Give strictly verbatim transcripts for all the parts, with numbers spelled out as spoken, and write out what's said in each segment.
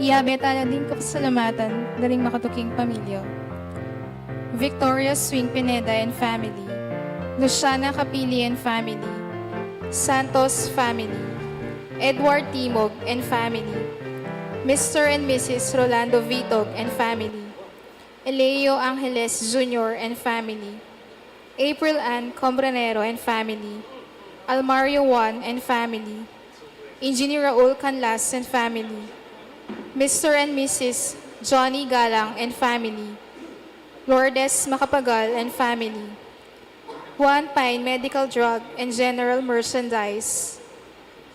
Iyabe tala ding kapasalamatan da ring makatuking pamilya: Victoria Swing Pineda and family, Luciana Capili and family, Santos family, Edward Timog and family, Mister and Missus Rolando Vitog and family, Eleo Angeles Junior and family, April Ann Combranero and family, Almario Juan and family, Engineer Raul Canlas and family, Mister and Missus Johnny Galang and family, Lourdes Macapagal and family, Juan Pine Medical Drug and General Merchandise,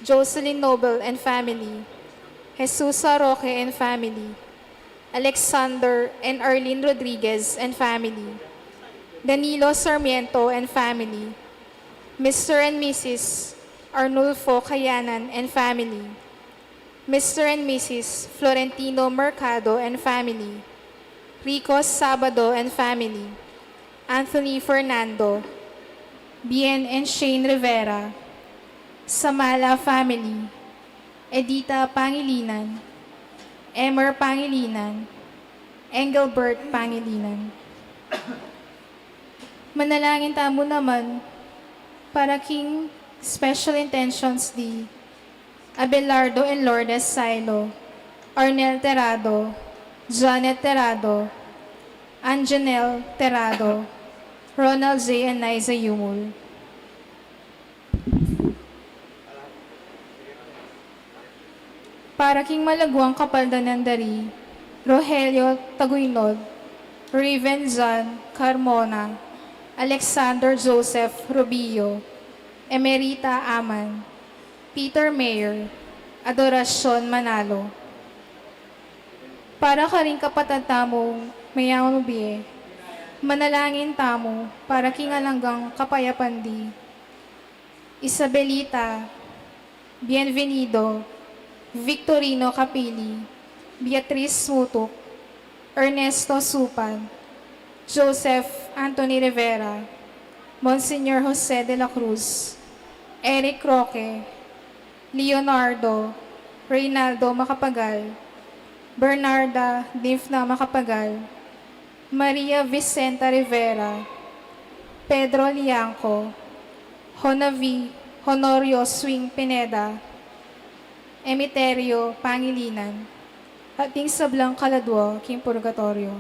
Jocelyn Noble and family, Jesusa Roque and family, Alexander and Arlene Rodriguez and family, Danilo Sarmiento and family, Mister and Missus Arnulfo Kayanan and family, Mister and Missus Florentino Mercado and family, Rico Sabado and family, Anthony Fernando, Bien and Shane Rivera, Samala family, Edita Pangilinan, Emer Pangilinan, Engelbert Pangilinan. Manalangin tamu naman para king special intentions di Abelardo and Lourdes Silo, Arnel Terrado, Janet Terrado, Anjanel Terrado, Ronald J. and Liza Yumul. Para king malaguang kapaldanan da ri Rogelio Taguinod, Raven John Carmona, Alexander Joseph Rubio, Emerita Aman, Peter Mayer, Adoracion Manalo. Para karing kapatad tamung mayamung mabie, manalangin tamu para king alang anggang kapayapan di Isabelita Bienvenido, Victorino Capili, Beatriz Mutuk, Ernesto Supan, Joseph Anthony Rivera, Monsignor Jose de la Cruz, Eric Roque, Leonardo Reynaldo Macapagal, Bernarda Dimfna Macapagal, Maria Vicenta Rivera, Pedro Liangco, Honavi Honorio Swing Pineda, Emeterio Pangilinan, at ding sablang kaladua king purgatoryo.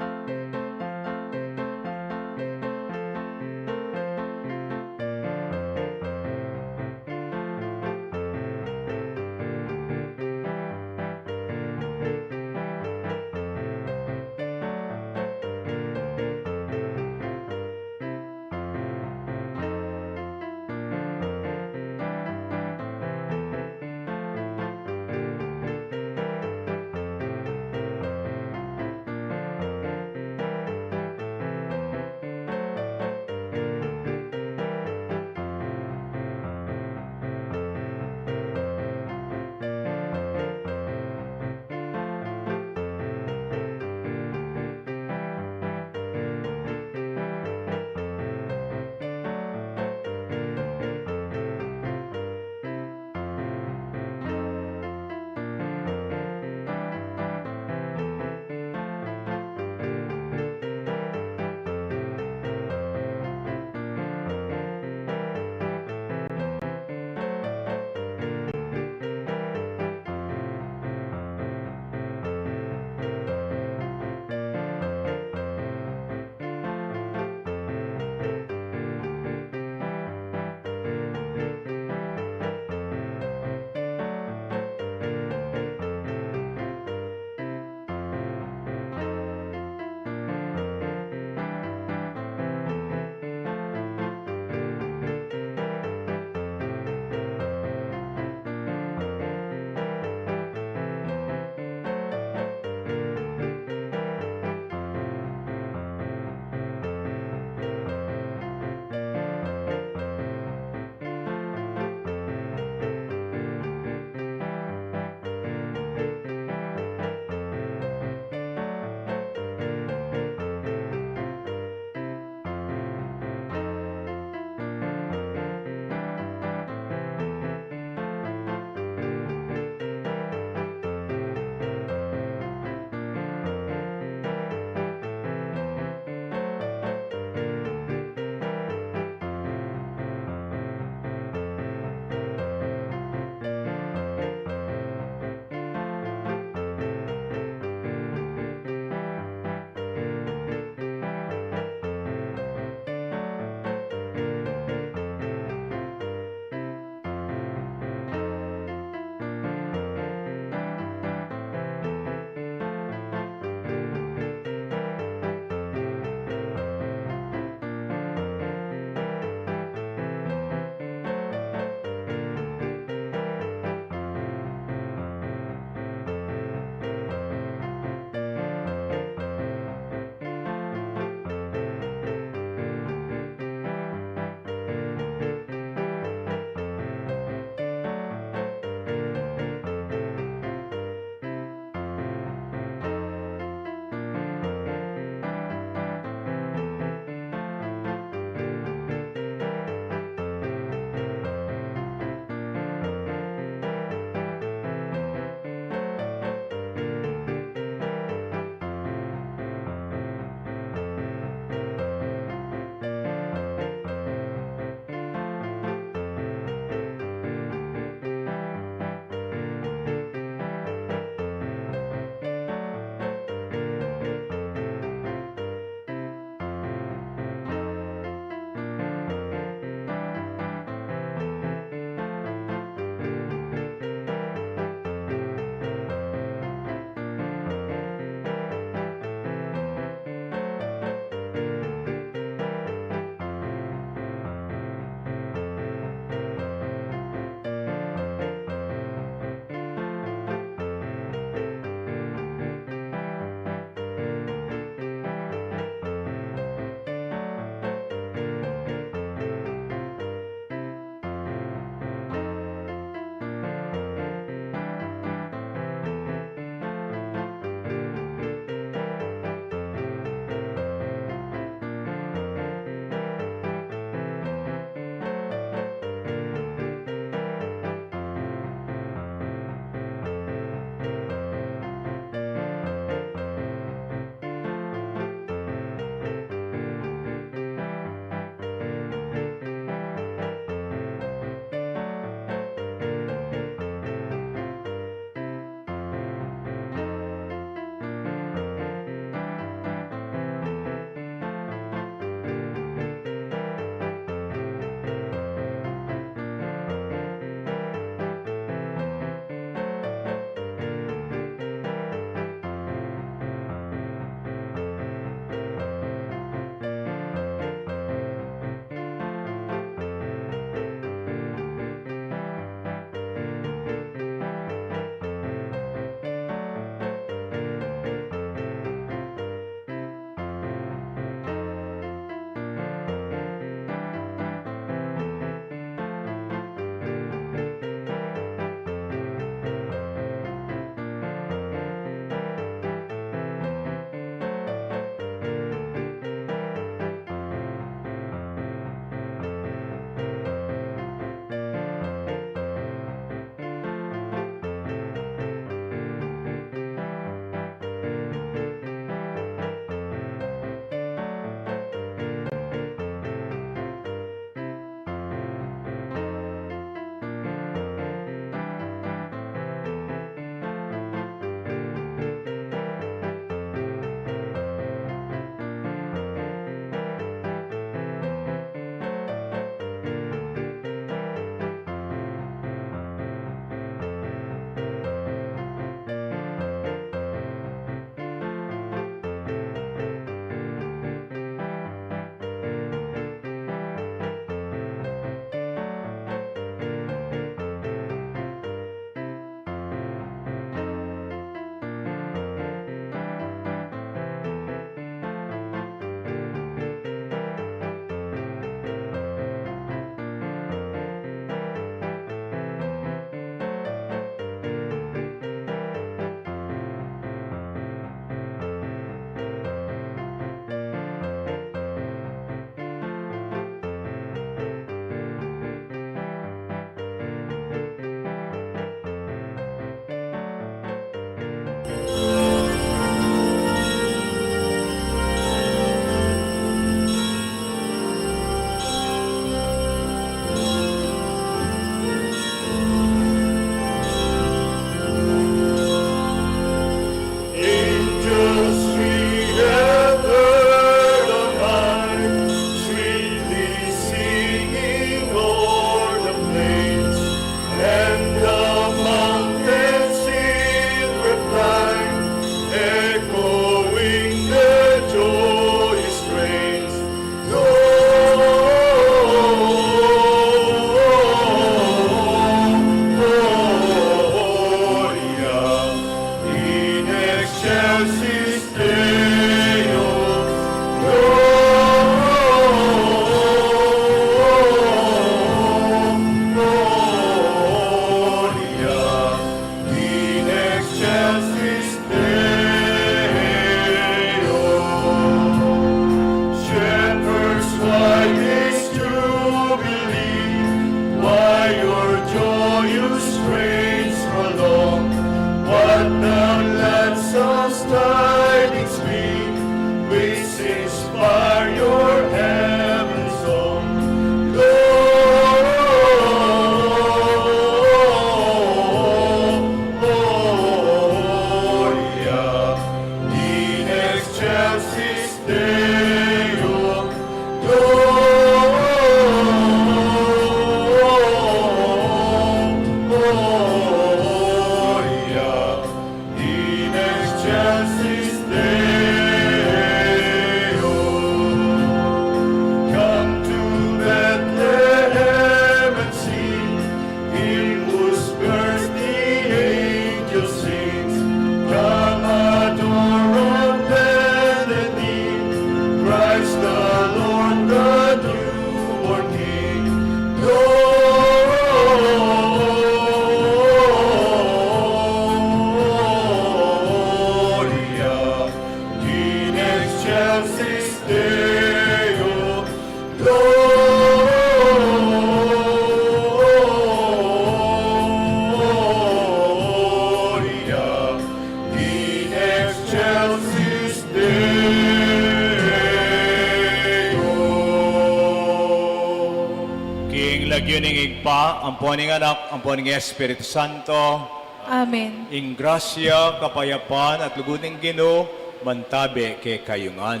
Ampo ning Anak, ampo ning Espiritu Santo. Amen. Ing grasya, kapayapan, at lugud ning Ginu, mantabe kekayu ngan.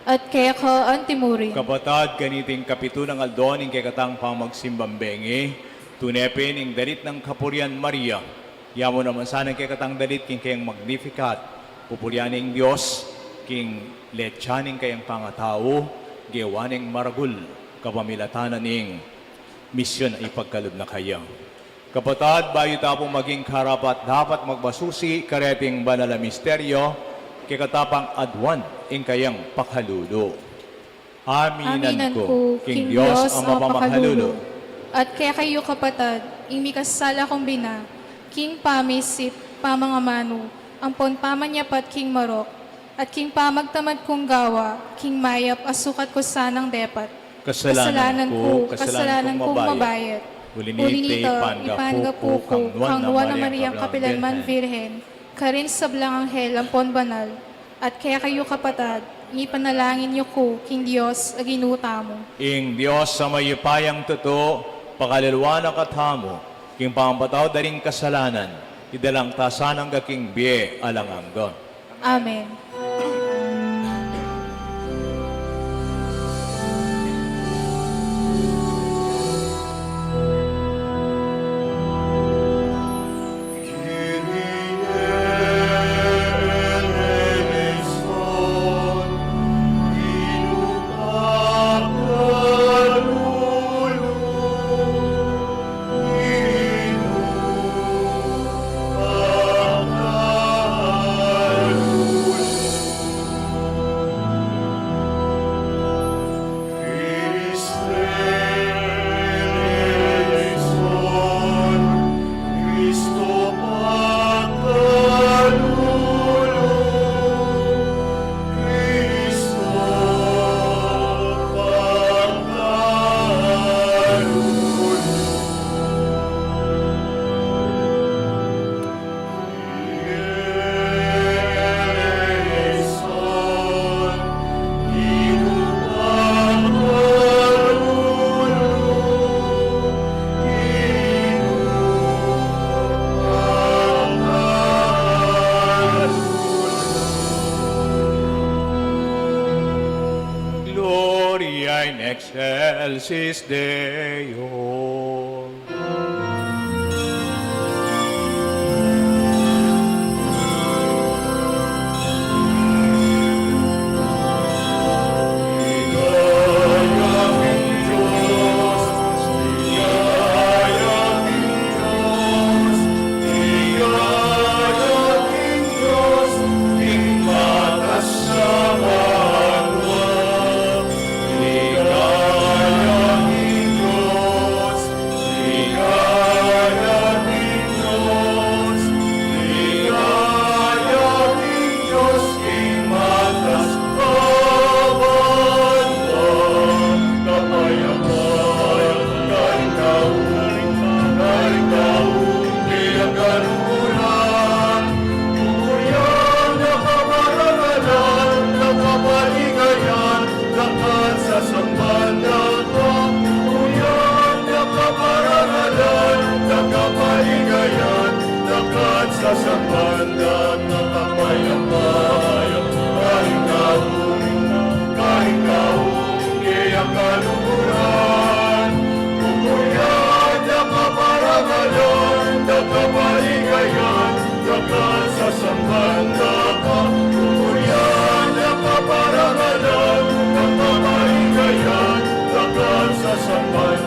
At keka antimurin. Kapatad, kaniting kapitu nang aldo ning kekatang pamagsimbang bengi, tune pin ing dalit nang kapurian Maria. Yamu naman sana ing kekatang dalit king kayang Magnificat. Pupurian ing Dios king letsa ning kayang pangatau, gewa ning maragul, kapamilatan na ning misyun a ipagkalub na kaya. Kapatad, bayu ta pu maging karapat-dapat magbasusi kareting banal a misteryo, kekatapang aduan ing kayang pakalulu. Aminan ku king Dios a mapamakalulu, at kekayu kapatad, ing mikasala kung bina, king pamisip, pamangamanu, ampon pamanyapat king marok, at king pamagtamad kung gawa, king mayap a sukat ku sanang depat. Kasalanan ku, kasalanan kung mabayat. Uli nita, ipangaku ku kang Nuan a Mariang kapilanman Virgen, karing sablang anghel ampon banal, at kekayu kapatad, ipanalangin yu ku king Dios a Ginu tamu. Ing Dios a mayupayang tutu, pakaluluan na katamu, king pamapatawad da ring kasalanan, idalang ta sana king bie alang angga. Amen. Gloria in excelsis Deo. Kaparangalan, kaparangalan, kapaligaya, dakat sasamban da, kapayapan, karing kaun, karing kaun, kaya kaluguran. Pupurian da kaparangalan, da kapaligaya, dakat sasamban da ka. Pupurian da kaparangalan, da kapaligaya, dakat sasamban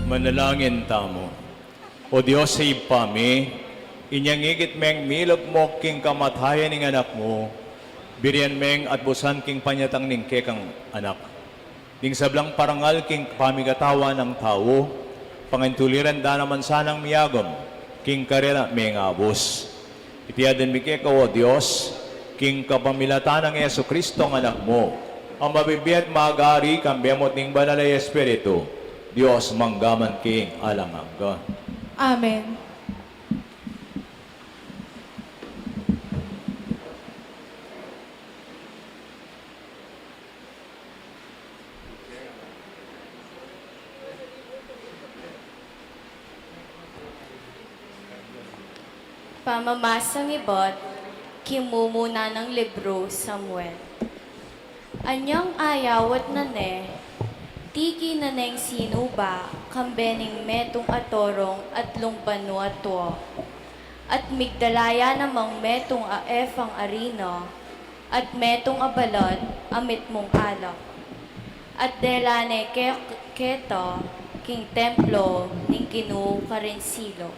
Manalangin tamu. O Dios a Ibpa mi, Inyang ikit meng milagmok king kamatayan ning Anak mu, birian meng atbusan king panyatang ning kekang Anak. Ding sablang parangal king pamigatawan nang tau, pangintuliran da naman sanang miyagum king karela meng abus. Iti aduan mi keka, O Dios, king kapamilatan nang Jesucristo a Anak mu, a mabibie at magari kambe mu at ning Banal a Espiritu, Dios mangga man king alang angga. Amen. Pamamasa ibat king mumuna nang libru Samuel. Anyang ayawat na ne, tiki na neng sinuba kambe ning metung a torong atlung banua tua, at migdala ya namang metung a efang arina, at metung a balat a mitmung alak. At dela ne ke-, keta king templo ning Ginu karin Silo.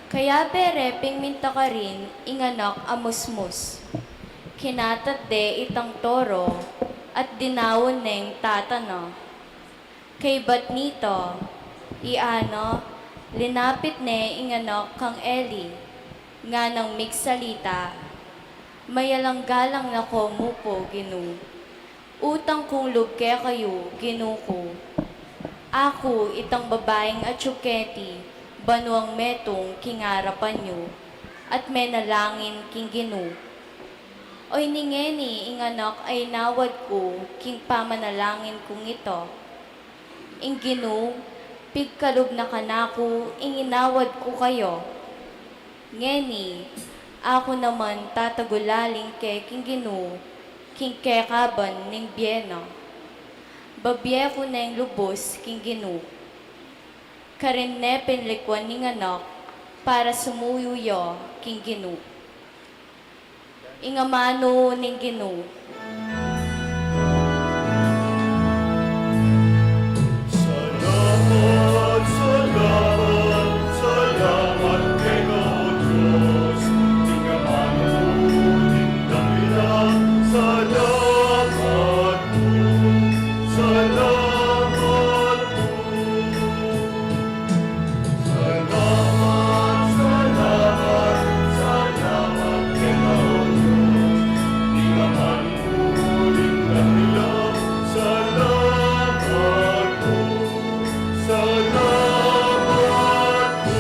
Kayabe reping minta karin ing anak a musmus. Kinatat de itang toro at dinaun neng tata na. Kaybat nita, i Ana, linapit ne ing anak kang Eli, nganang migsalita, "Mayalanggalang na ko mu pu, Ginu. Utang kung lub kekayu, Ginu ku. Aku itang babaing atiu keti banuang metung king arapan yu, at menalangin king Ginu. Oyni ngeni ing anak a inawad ku king pamanalangin kung ita. Ing Ginu, pigkalub na kanaku ing inawad ku kaya. Ngeni, aku naman tatagulaling ke king Ginu, king kekaban ning bie na. Babie ku neng lubus king Ginu." Karin ne pinlikuan ning anak para sumuyu ya king Ginu. Ing amanu ning Ginu. Salamat, salamat, salamat keka, O Dios, ing amanu ning dakila. Salamat pu, salamat pu. Salamat, salamat, salamat keka, O Dios, ing amanu ning dakila. Salamat pu, salamat pu.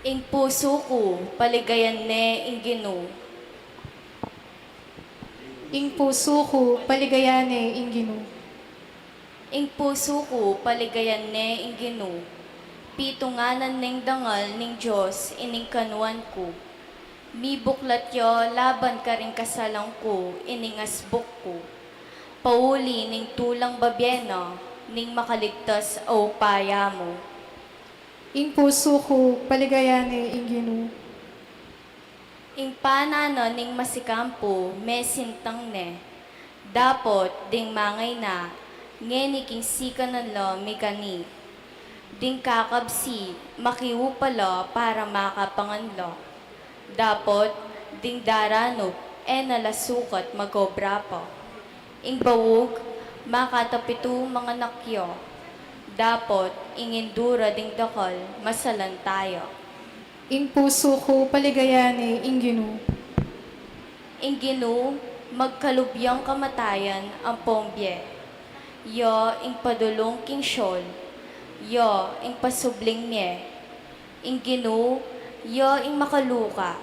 Ing pusu ku, paligayan ne ing Ginu. Ing pusu ku, paligayan ne ing Ginu. Ing pusu ku, paligayan ne ing Ginu. Pitunganan neng dangal ning Dios ining kanuan ku. Mibuklat ya laban karing kasalan ku ining asbuk ku, pauli ning tulang babie na ning makaligtas a upaya mu. Ing pusu ku, paligayan ne ing Ginu. Ing pana na ning masikampu mesintang ne. Dapot ding mangayna, ngeni king sikanan la migani. Ding kakabsi, makiupa la para makapangan la. Dapot ding daranup, e na la sukat magobra pa. Ing baug, makatapitu manganak ya. Dapot ing indura ding dakal, masalanta ya. Ing pusu ku, paligayan ne ing Ginu. Ing Ginu, magkalub yang kamatayan ampong bie. Ya ing padulung king Sheol, ya ing pasubling mie. Ing Ginu, ya ing makaluka,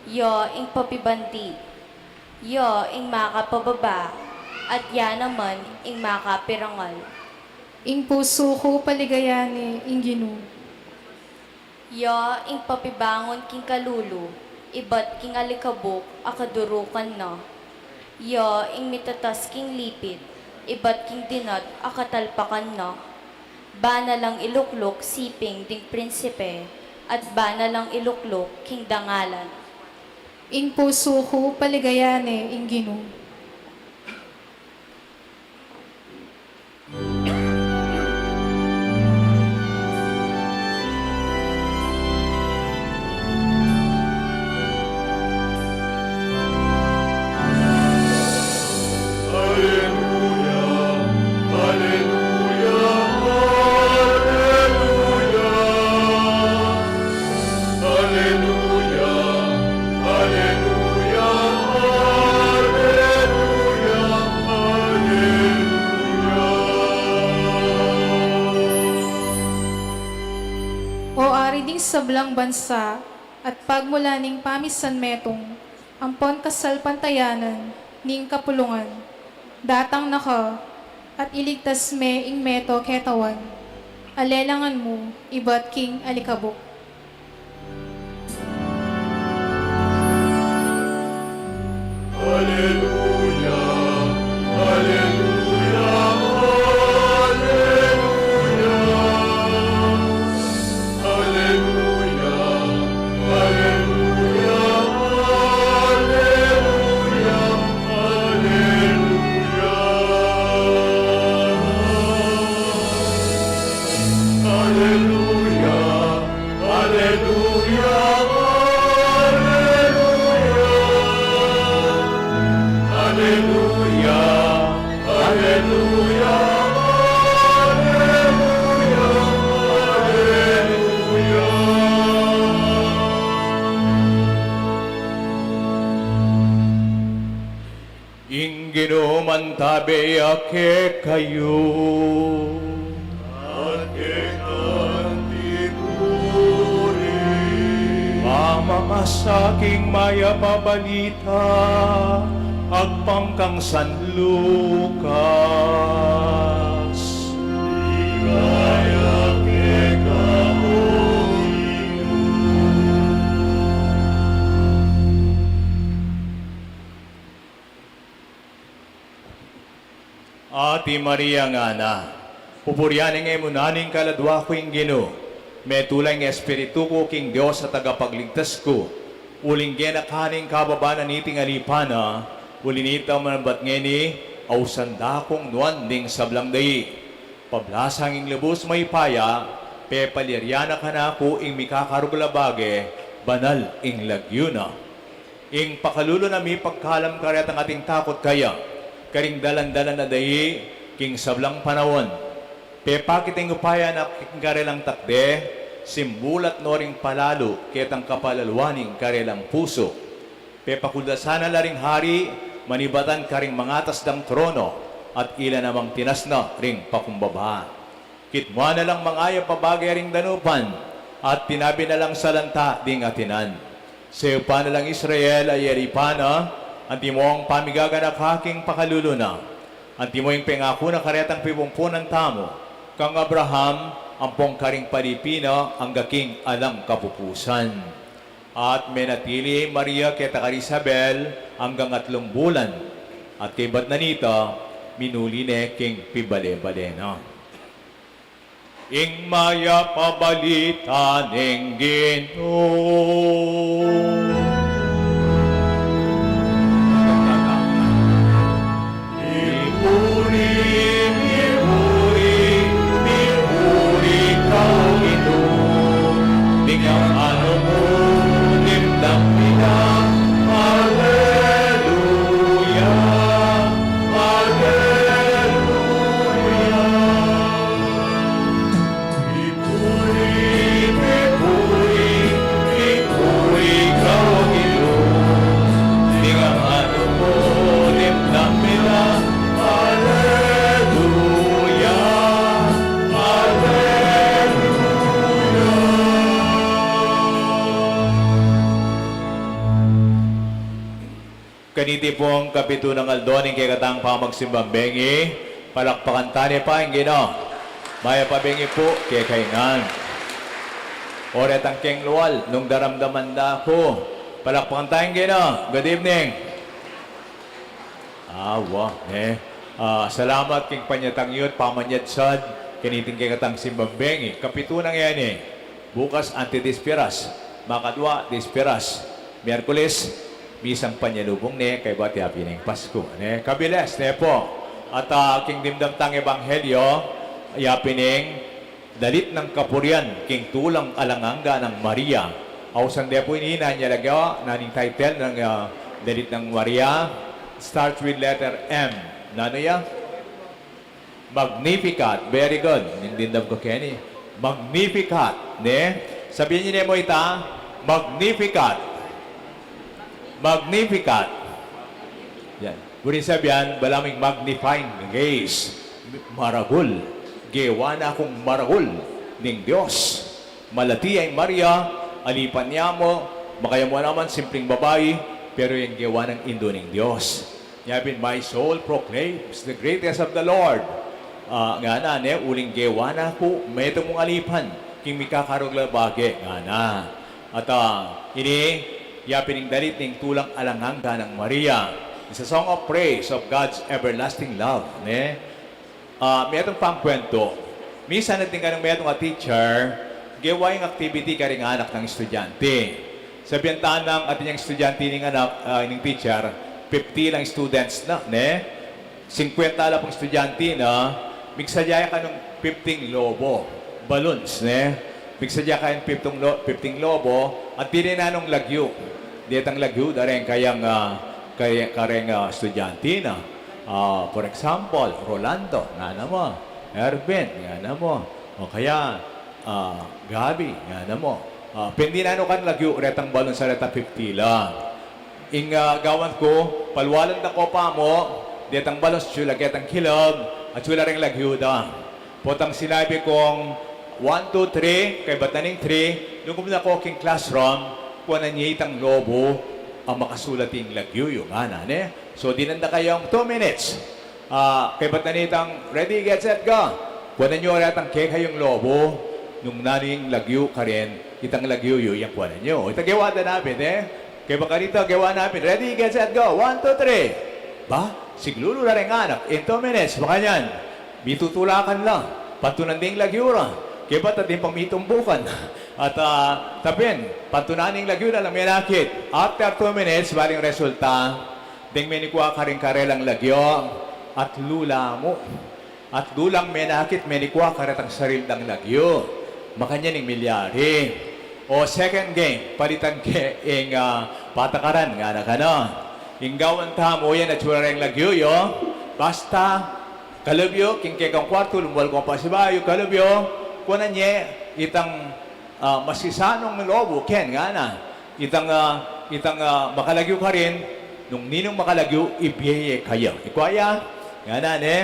ya ing papibandi, ya ing makapababa, at ya naman ing makapirangal. Ing pusu ku, paligayan ne ing Ginu. Ya ing papibangun king kalulu, ibat king alikabuk a kadurukan na. Ya ing mitatas king lipit, ibat king dinat a katalpakan na. Bana lang ilukluk siping ding prinsipe, at bana lang ilukluk king dangalan. Ing pusu ku, paligayan ne ing Ginu. sablang bansa, at pagmula ning pamisan metung, ampon kasalpantayanan ning kapulungan, datang na ka, at iligtas me ing meto ketawan a lelangan mu ibat king alikabuk. Aleluya, aleluya, aleluya. Aleluya, aleluya, aleluya, aleluya. Aleluya, aleluya, aleluya. Aleluya, aleluya, aleluya, aleluya. Ing Ginu mantabe ya kekayu. At keka rin. Pamamasa king Mayap a Balita agpang kang San Lucas. Ligaya keka, O Ginu. Ati Maria, ngana, pupurian ing e mu na ning kaladua ku ing Ginu, metula ing espiritu ku king Dios a Tagapagligtas ku, uling genaka na ning kababa na niting alipan na, uli nita man bat ngeni, ausan da kung nuan ding sablang dai. Pablasang ing lubus mayupaya, pepaliryan na kanaku ing mikakarugul a bage, banal ing lagyu na. Ing pakalulu na mipagkalam karetang ating takut kaya, karing dalan-dalan a dai, king sablang panaun. Pepakit ing upaya na king karelang takde, simbulat no ring palalu, ketang kapalaluan ning karelang pusu. Pepakuldasan na la ring hari, manibatan karing mangatas dang trono, at ila namang tinasna ring pakumbaba. Kitmuan na lang mangayap a bage ring danupan, at tinabi na lang salanta ding atinan. Sayupan na lang Israel a yaripan na, antimo ing pamigaganaka king pakalulu na. Antimo ing pengaku na karetang pipumpunan tamu, kang Abraham, ampong karing palipi na angga king alang kapupusan. At menatili i Maria keta kang Isabel anggang atlung bulan, at kaybat na nita, minuli ne king pibale-bale na. Ing Mayap a Balita ning Ginu. Mipuri, mipuri, mipuri ka, O Ginu, ning angga mu dimdam mi na. Aleluya, aleluya. Mipuri, mipuri, mipuri ka, O Ginu, ning angga mu dimdam mi na. Aleluya, aleluya. Kaniti pung kapitunang aldo ning kekatang pamagsimbang bengi, palakpakan ta ne pa ing Ginu. Mayap a bengi pu kekayu ngan. O retang keng lual, nung daramdaman da ku, palakpakan ta ing Ginu. Good evening. Awa, ne. Ah, salamat king panyatang yu at pamanyadsad kaniting kekatang simbang bengi. Kapitunang ngeni, bukas anti disperas, makadwa disperas, Miyerkules, misang panyalubung ne, kaybat yapin ing Pasku, ne? Kabilis, ne pu? At, ah, king dimdam tang ebanghelyo, yapin ing dalit nang kapurian king tulang alang angga nang Maria. Ausan de pu ini, nanu ya lagyu, nanu ing title nang, ah, dalit nang Maria? Starts with letter M. Nanu ya? Magnificat. Very good. Ing dimdam ku keni, Magnificat, ne? Sabian yu ne mu ita, Magnificat. Magnificat. Yan. Buri sabian, balamu ing magnifying glass. Maragul. Gewa na kung maragul ning Dios. Malati ya ing Maria, alipan ya mu, makaya mu naman simpling babai, pero ing gewa nang Indu ning Dios. Nya pin, "My soul proclaims the greatness of the Lord." Ah, ngana ne, "Uling gewa na ku metung mung alipan king mikakarugla bage," ngana. At, ah, ini, ya pin ing dalit ning tulang alang angga nang Maria. It's a song of praise of God's everlasting love, ne? Ah, metung pang kuwentu. Minsan atin kanu metung a teacher, gewa yang activity karing anak nang estudyante. Sabian ta nang atin yang estudyante ning anak, ah, ning teacher, fifty lang students na, ne? Singkwenta la pung estudyante na, migsadya ya kanung fifty lobo, balloons, ne? Migsadya kayang fifty lo-, fifty lobo, at dili na nung lagyu. Detang lagyu da reng kayang, ah, kay-, kareng, ah, estudyante na. Ah, for example, Rolando, ngana mu, Ervin, ngana mu, o kaya, ah, Gabi, ngana mu. Ah, pwede na nung kan lagyu retang balloons a reta fifty la. Ing, ah, gawan ku, palwalan da ku pa mu, detang balloons atsu la ketang kilub, atsu la reng lagyu da. Potang sinabi kung, "One, two, three," kaybat na ning three, lugub na ku king classroom, kuanan ye itang lobo a makasulat ing lagyu yu, ngana ne. So, dinan da kayung two minutes. Ah, kaybat na nitang, "Ready, get set, go!" Kuanan yu retang kekayung lobo, nung nanu ing lagyu karin, itang lagyu yu, yang kuanan yu. Ita gewa da na pin, e? Kaybat karita, gewa na pin, "Ready, get set, go! One, two, three!" Ba, siglulu la reng anak, in two minutes, makanyan, mitutulakan la, pantunan ding lagyu ra, kaybat atin pang mitumbukan. At, ah, tapin, pantunan ing lagyu ra nang menakit. After two minutes, baling resulta, deng menikua karing karelang lagyu, atlu la mu. Atlu lang menakit, menikua karetang sarili dang lagyu. Makanyan ing milyari. O, second game, palitan ke ing, ah, patakaran, ngana kanu. Ing gawan tamu yan, atsura reng lagyu yu. Basta, kalub yu, king kekang kuartu, lumual ku pasibayu, kalub yu, kuanan ye itang, ah, masisanung lobo, ken, ngana. Itang, ah, itang, ah, makalagyu karin, nung ninung makalagyu, ibie ye kaya. Ikua ya, ngana ne,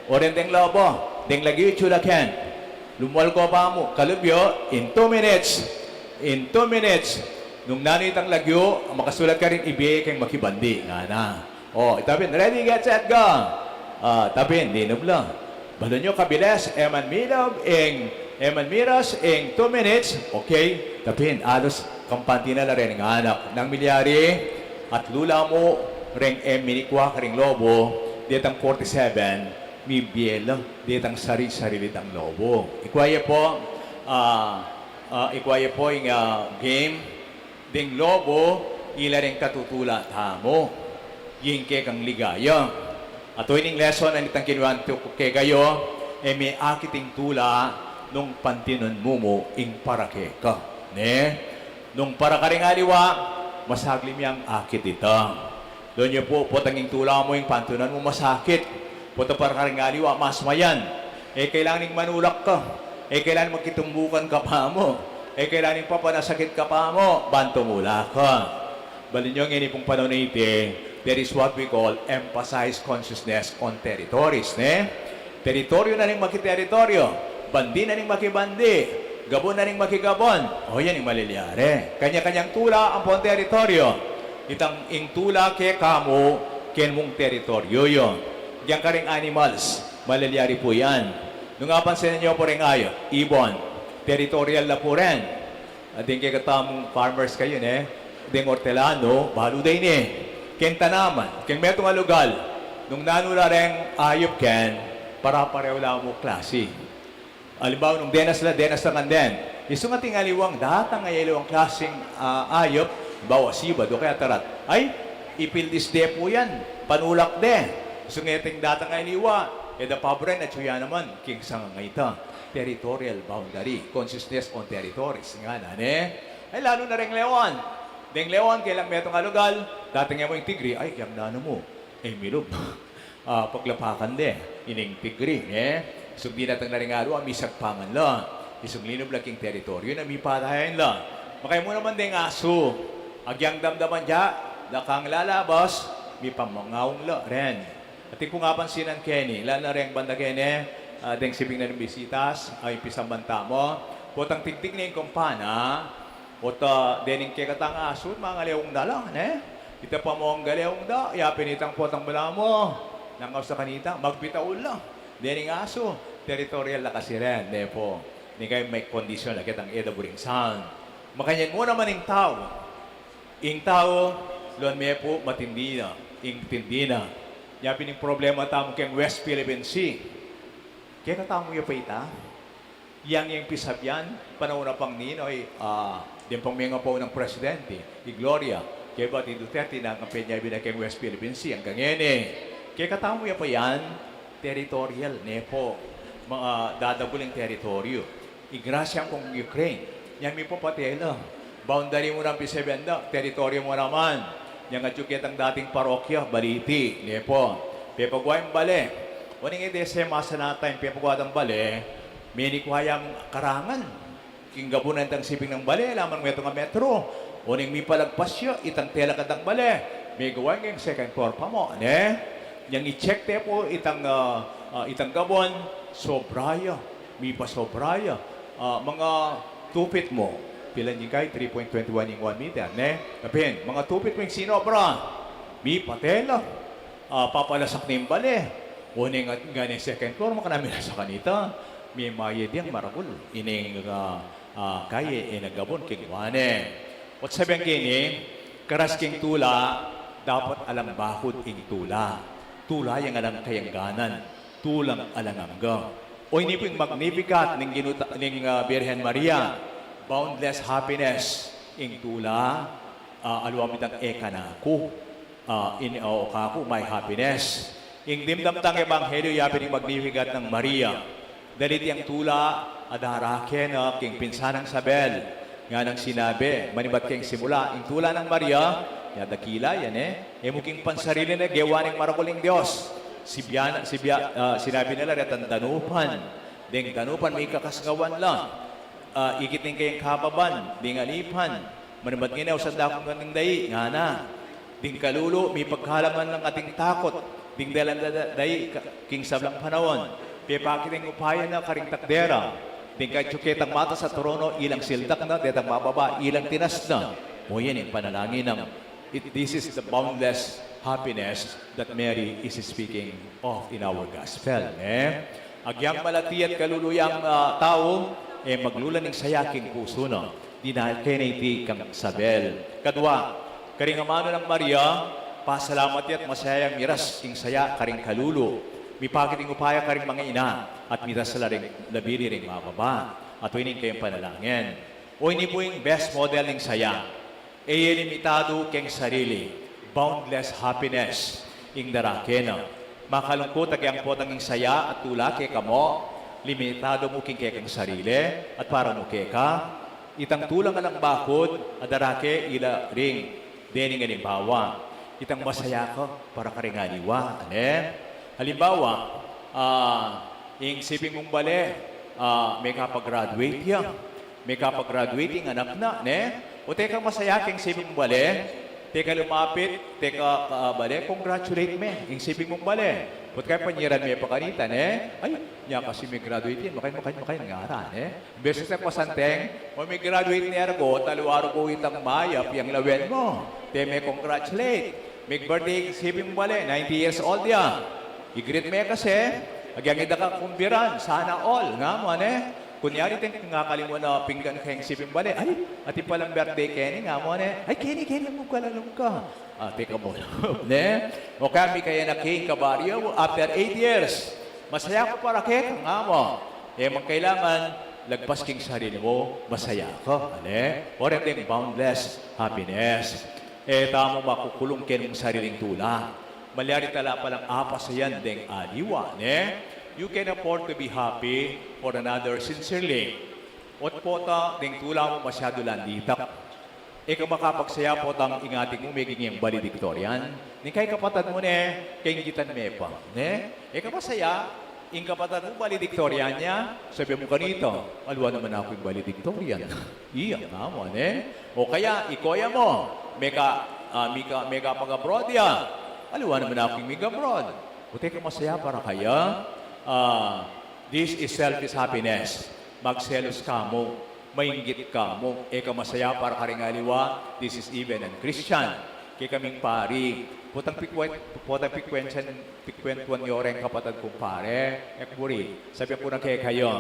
o ren deng lobo, deng lagyu yu, atsura ken. Lumual ku pa mu, kalub yu, in two minutes, in two minutes, nung nanu itang lagyu a makasulat karin, ibie ye keng makibandi, ngana. O, ita pin, "Ready, get set, go!" Ah, ita pin, linub la. Balun yu kabilis, e man milub ing, e man miras ing two minutes, okay? Ita pin, alus kampante na la reng anak. Nanu ing milyari, atlu la mu reng e minikua karing lobo, detang forty-seven, mibie la detang sari-sarili dang lobo. Ikua ya pu, ah, ah, ikua ya pu ing, ah, game, deng lobo, ila reng katutula tamu. Ing kekang ligaya. At o ining lesson a nitang kinuwento ku kekayu, e mie akit ing tula nung pantinunan mu mu ing para keka. Ne? Nung para karing aliwa, masaglim yang akit ita. Donya pu, potang ing tula mu ing pantunan mu masakit. Potang para karing aliwa, mas mayan. E kailangan ing manulak ka. E kailangan makitumbukan ka pa mu. E kailangan ing papanasakit ka pa mu. Ban tumula ka. Balin yu, ngeni pung panaun a iti, there is what we call emphasized consciousness on territories, ne? Teritoryo na ning makiteritoryo, bandi na ning makibandi, gabun na ning makigabun. O, yan ing malilyari. Kanya-kanyang tula ampong teritoryo. Itang ing tula kekamu, ken mung teritoryo yu. Dinan karing animals, malilyari pu yan. Nung apansinan yu pu reng ayup, ibon, teritorial la pu ren. At deng kekatamung farmers kayu, ne? Deng ortelano, balu da ini. Keng tanaman, keng metung a lugal, nung nanu la reng ayup ken, pare-parehu la mu klasi. Alimbawa, nung denas la, denas la kanden. Isung ating aliwang, datang a aliwang klasing, ah, ayup, alimbawa, sibad o kaya tarat. Ay, ipil disde pu yan, panulak de. Isung ating datang a aliwa, e da paburen, atsu ya naman, king sanga ngeni ta. Territorial boundary, consciousness on territories, ngana, ne? Ay, lalu na reng leon. Deng leon, keng metung a lugal, datang ya mu ing tigri, ay, keng nanu mu, e milub. Ah, paglapakan de, ining tigri, ne? Isung dinatang na ring aliwa, misagpangan la. Isung linub la king teritoryo na, mipatayan la. Makaya mu naman deng asu, agyang damdaman da, dakang lalabas, mipamangaung la ren. Atin kung apansinan keni, lalu na reng banda keni, ah, deng sibing na ning bisitas, ay pisamban tamu, Potang tigtig ne ing kampana, pota dening kekatang asu, mangaleung da la, ne? Ita pa mangaleung da, yapin itang potang balamu, nang ausa kanita, magbitaul la. Dening asu, teritorial la kasi ren, ne po? Ning kaya may kondisyon la ketang E W ring sound. Makanyan mu naman ing tau. Ing tau, luan me pu, matindi na, ing tindi na. Yapin ing problema tamu keng West Philippine Sea. Kekatamu ya pa ita? Yang, yang pisabian, panaun na pang Ninoy, ah, deng pang mengapaunang presidente, i Gloria, kaybat i Duterte, nang kampanya bina keng West Philippine Sea, anggang ngeni. Kekatamu ya pa yan? Territorial, ne po? Mga dadabul ing teritoryo. Igrasya kung Ukraine, yang mipapatela. Boundary mu nang pisabian da, teritoryo mu naman. Yang atiu ketang dating parokya, Baliti, ne po? Pepagwa yang bale. Uling e de se masanata yang pepagwa dang bale, menikwa yang karangan. King gabunan dang sibing nang bale, laman metung a metro. Uling mipalagpas ya itang tela kadang bale, megawa yang second floor pa mu, ne? Yang i-check te po itang, ah, ah, itang gabun, sobra ya, mipasobra ya. Ah, mga two feet mu, pilan ing kay three point twenty one ing one meter, ne? Kapin, mga two feet mu ing sinobra, mipatela. Ah, papalasak ne ing bale. Uling at ngeni second floor, makananu milasak kanita? Mimayad yang maragul ining, ah, ah, kaye e nagabun king wa ne. Ot sabyan keni, karas king tula, dapat alang bakud ing tula. Tula yang alang kayangganan, tulang alang angga. O ini pu ing Magnificat ning Ginuta-, ning, ah, Birhen Maria, boundless happiness ing tula, ah, aliwa mi dang e kanaku, ah, in, o kaku, my happiness. Ing dimdam tang ebanghelyo yapin ing Magnificat nang Maria. Dalit yang tula a darake na king pinsan nang Isabel, nganang sinabi, manibat keng simula, ing tula nang Maria, ya dakila yan e, e mu king pansarili na, gewa ning maragul ing Dios. Sibyan, sibya, ah, sinabi na la retang danupan, deng danupan mikakasngawan la. Ah, ikit ning kayang kababan, ding alipan, manibat ngeni ausan da kung ganting dai, ngana. Ding kalulu, mipagkalaman lang ating takut, ding dalan da-, da-, dai ka-, king sablang panaun. Pepakit ing upaya na karing takdera, ding katiu ketang matas a trono, ilang sildak na, detang mababa, ilang tinas na. O yan ing panalangin nang, it, this is the boundless happiness that Mary is speaking of in our gospel, ne? Agyang malati at kalulu yang, ah, tau, e maglulan ning saya king pusu na. Dinake na iti kang Isabel. Kadwa, karing amanu nang Maria, pasalamat ya at masaya yang miras ing saya karing kalulu. Mipakit ing upaya karing mga ina, at mitas la ring labili ring mababa. At ini ing kayang panalangin. O ini pu ing best model ning saya. E ya limitadu keng sarili, boundless happiness ing darake na. Makalungkut agyang potang ing saya at tula keka mu, limitadu mu king kekang sarili, at para mu keka, itang tulang alang bakud a darake ila ring dening alimbawa. Itang masaya ka para karing aliwa, ne? Alimbawa, ah, ing sibing mung bale, ah, mekapag-graduate ya. Mekapag-graduate ing anak na, ne? O teka masaya keng sibing mung bale, teka lumapit, teka, ah, bale, congratulate me ing sibing mung bale. Pota kaya panyiran me pa kanita, ne? Ay, nya kasi me-graduate yan, makain, makain, makain, ngara, ne? Imbes na pasanteng, o me-graduate ne argo, at aliwa argo itang mayap yang lawen mu. Te me-congratulate. Me-birthday ing sibing mung bale, ninety years old ya. I-greet me kasi, agyang ida ka kumbiran, sana all, nga mu, ne? Kunyari, teng ngakalimu na pinggan keng sibing mung bale, ay, atin palang birthday keni, nga mu, ne? Ay, keni, keni, lugud ka la, lugud ka. Ah, teka mu, ne? O kaya mikayanak king kabaryo, after eight years, masaya ka para keka, nga mu. E, mang kailangan, lagpas king sarili mu, masaya ka, ne? O ren ding boundless happiness. E tamu makukulung keng sariling tula. Malyari tala palang apasayan deng aliwa, ne? You can afford to be happy for another sincerely. Ot pota deng tula mu masyadu lang ditak. E ka makapagsaya potang ing ating mu meging yang valedictorian. Ning kay kapatad mu ne, kaingitan me pa, ne? E ka masaya, ing kapatad mu valedictorian ya, sabi mu kanita, "Aliwa naman aku ing valedictorian." Iya, nga mu, ne? O kaya, ikaw ya mu, meka, ah, meka, mekapag-abroad ya. "Aliwa naman aku ing mig-abroad." O teka masaya para kaya, ah, this is selfish happiness. Magselos ka mu. Mainggit ka mu, e ka masaya para karing aliwa, this is even unchristian. Kekaming pari, potang pikwen-, potang pikwentuan, pikwentuan yu reng kapatad kung pare, e ku buri. Sabian ku na kekayu,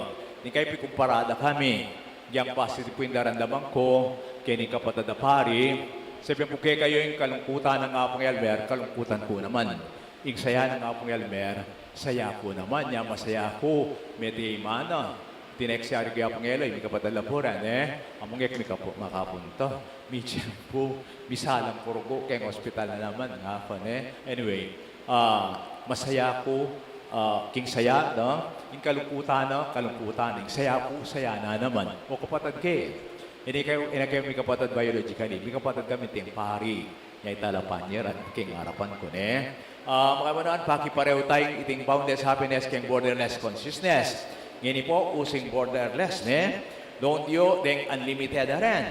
ing kayu pikumpara da kami, yang positive pu ing daramdaman ku keni kapatad a pari, sabian ku kekayu ing kalungkutan nang Apung Elmer, kalungkutan ku naman. Ing saya nang Apung Elmer, saya ku naman. Nya masaya ku, mete i mana. Tinext ya rin kang Apung Eloy, mi kapatad la pu rin, e. Amung e ku mikapu-, makapunta. Mi tiyempu, misalang ku rugu keng ospital na naman, nga pa, ne? Anyway, ah, masaya ku, ah, king saya, no? Ing kalungkutan na, kalungkutan na. Ing saya ku, saya na naman. O kapatad ke, ini kayu, ini kayu mi kapatad biologically. Mi kapatad kami king pari. Nya itala panyeran king arapan ku, ne? Ah, makanyan, pakiparehu taya iting boundless happiness keng borderless consciousness. Ngeni pu, using borderless, ne? Don't you, deng unlimited a rin.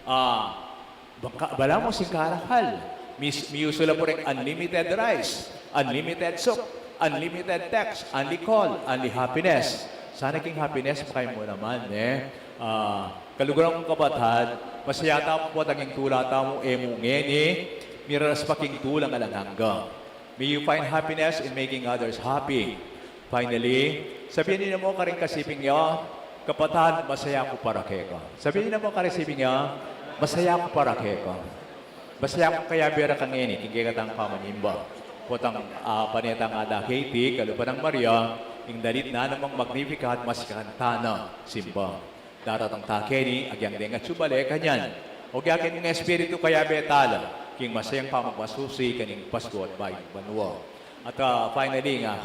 Ah, baka, balamu sing karakal. Mis-, miyusu la pu reng unlimited rice, unlimited soup, unlimited text, unli call, unli happiness. Sana king happiness, pakaymu naman, ne? Ah, kaluguran kung kapatad, masaya tamu potang ing tula tamu e mu ngeni, miraras pa king tulang alang angga. May you find happiness in making others happy. Finally, sabian yu na mu karing kasiping yu, kapatad, masaya ku para keka. Sabian yu na mu karing kasiping yu, masaya ku para keka. Masaya ku kayabe ra ka ngeni, king kekatang pamanyimba. Potang, ah, paneta nga da keti, kalupa nang Maria, ing dalit na namang Magnificat, masikanta na, simba. Daratang ta keni, agyang deng atsu bale kanyan. O gyakin ing Espiritu kayabe tala, king masayang pamagmasusi, kaning Pasku at Bayung Banua. At, ah, finally nga,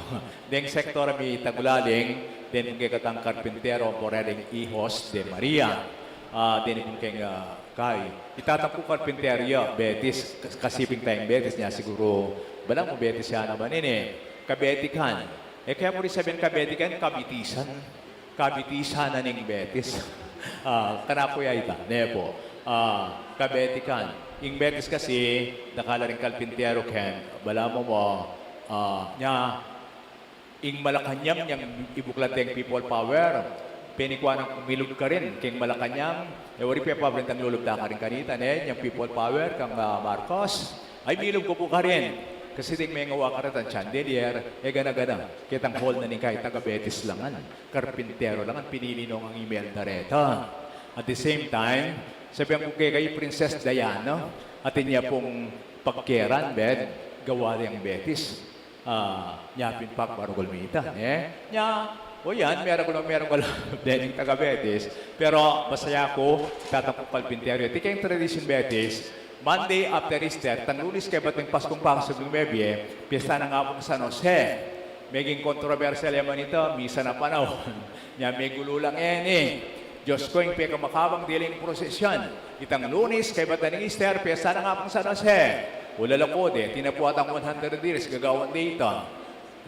deng sektor mi tagulaling, deng kekatang karpintero, ampo reng Hijos de Maria. Ah, deng kung keng, ah, kay. Itatang ku karpintero ya, Betis, kas-, kasiping tayang Betis nya siguru, balamu Betis ya naman ini. Kabetikan. E kaya mu rin sabian Kabetikan, kabitisan. Kabitisan na ning Betis. Ah, kanaku ya ita, ne pu. Ah, kabetikan. Ing Betis kasi, dakal la ring karpintero ken, balamu mu, ah, nya, ing Malacañang, yang ibuklat deng People Power, penikua nang milub karin, king Malacañang, e wari pe pa rin tang lulub da karin kanita, ne, yang People Power, kang, ah, Marcos, ay milub ku pu karin. Kasi deng mengawa karetang chandelier, e gana-gana, ketang hall na ning kay taga Betis la ngan. Karpintero la ngan, pinili no ngang imelda reta. At the same time, sabian ku kekayu Princess Diana, atin ya pung pagkeran, ben, gawa yang Betis. Ah, nya pin pagbarugul mi ita, ne? Nya, o yan, meragul, meragul, deng taga Betis. Pero masaya ku, itatang kung karpintero. Iti keng tradisyon Betis, Monday after Easter, tang Lunes kaybat ning Paskung Pasag ning Bibie, piyesta na nang Apung San Jose. Meging kontrobersyal ya man ita, misa na panaun. Nya megulu la ngeni. Dios ku, ing pekamakabang diling prosesyon. Itang Lunes, kaybat na ning Easter, piyesta na nang Apung San Jose. Ulala ku de, tinapu atang one hundred years, gagawan de ita.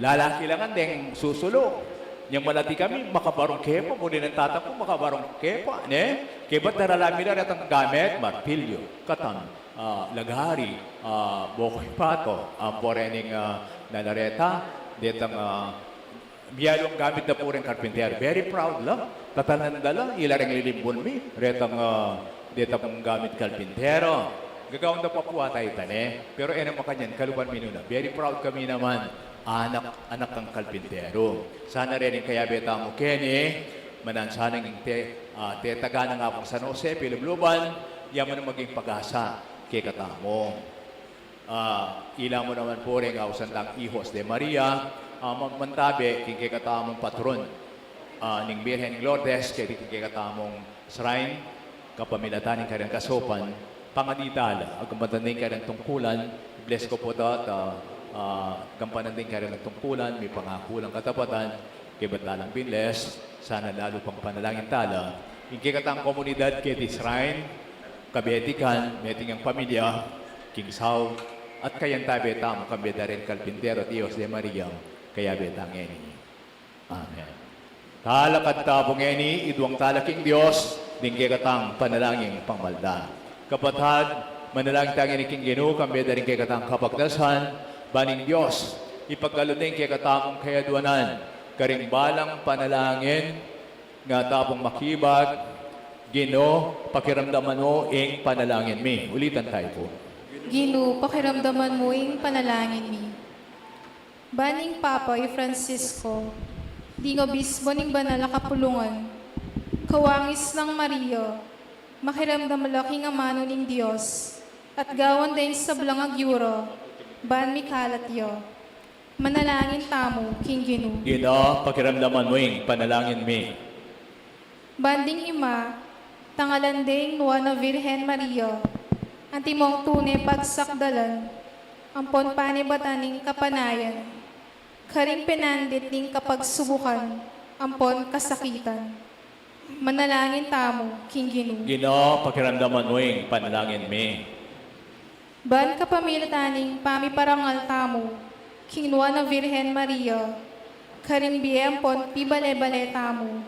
Lalaki la ngan deng susulu. Nyang malati kami, makabarung kepa, buri nang tatang ku, makabarung kepa, ne? Kaybat darala mi la retang gamit, martilyo, katan, ah, lagari, ah, bokoy pato, ampo rening, ah, nalareta, detang, ah, mialung gamit da pu reng karpintero. Very proud la. Tatanan da la, ila reng lilimbun mi, retang, ah, detang gamit karpintero. Gagawan da pa pu ata ita, ne? Pero e na makanyan, kaluban mi nu na. Very proud kami naman. Anak, anak kang karpintero. Sana reng kayabe tamu keni, manansa nang ing te-, ah, tetagan nang Apung San Jose, pilubluban, ya mu nang maging pag-asa kekatamu. Ah, ila mu naman pu reng ausan tang Hijos de Maria, ah, ma-, mantabe king kekatamung patron, ah, ning Birhen Lourdes, keti king kekatamung shrine, kapamilatan ning kayang kasaupan, pangadi tala, agampang tanda ing kayang tungkulan, i-bless ku pu ta, ta, ah, agampang tanda ing kayang tungkulan, mipangaku lang katapatan, kaybat talang binless, sana lalu pang panalangin tala, ing kekatang komunidad keti shrine, kabetikan, meting yang pamilya, king sau, at kayantabe tamu, kambe da reng karpintero at Hijos de Maria, kayabe ta ngeni. Amen. Talakad ta pu ngeni, iduang tala king Dios, ding kekatang panalangin pangmalda. Kapatad, manalangin ta ngeni king Ginu, kambe da ring kekatang kapagnasan, ban ing Dios, ipagkalub ne ing kekatamung kayaduanan, karing balang panalangin, nga ta pung makibat, Ginu, pakiramdaman mu ing panalangin mi. Ulitan tayo po. Ginu, pakiramdaman mu ing panalangin mi. Ban king Papa i Francisco, ding obispo ning banal a kapulungan, kawangis nang Maria, makiramdam la king amanu ning Dios, at gawan da ing sablang agyu ra, ban mikalat ya. Manalangin tamu king Ginu. Ginu, pakiramdaman mu ing panalangin mi. Ban ding ima, tangalan deng Nuan a Virgen Maria, antimong tune pagsakdalan, ampon panibatan ning kapanayan, karing penandit ning kapagsubukan, ampon kasakitan. Manalangin tamu king Ginu. Ginu, pakiramdaman mu ing panalangin mi. Ban kapamilatan ning pamiparangal tamu king Nuan a Virgen Maria, karing bie ampon pibale-bale tamu,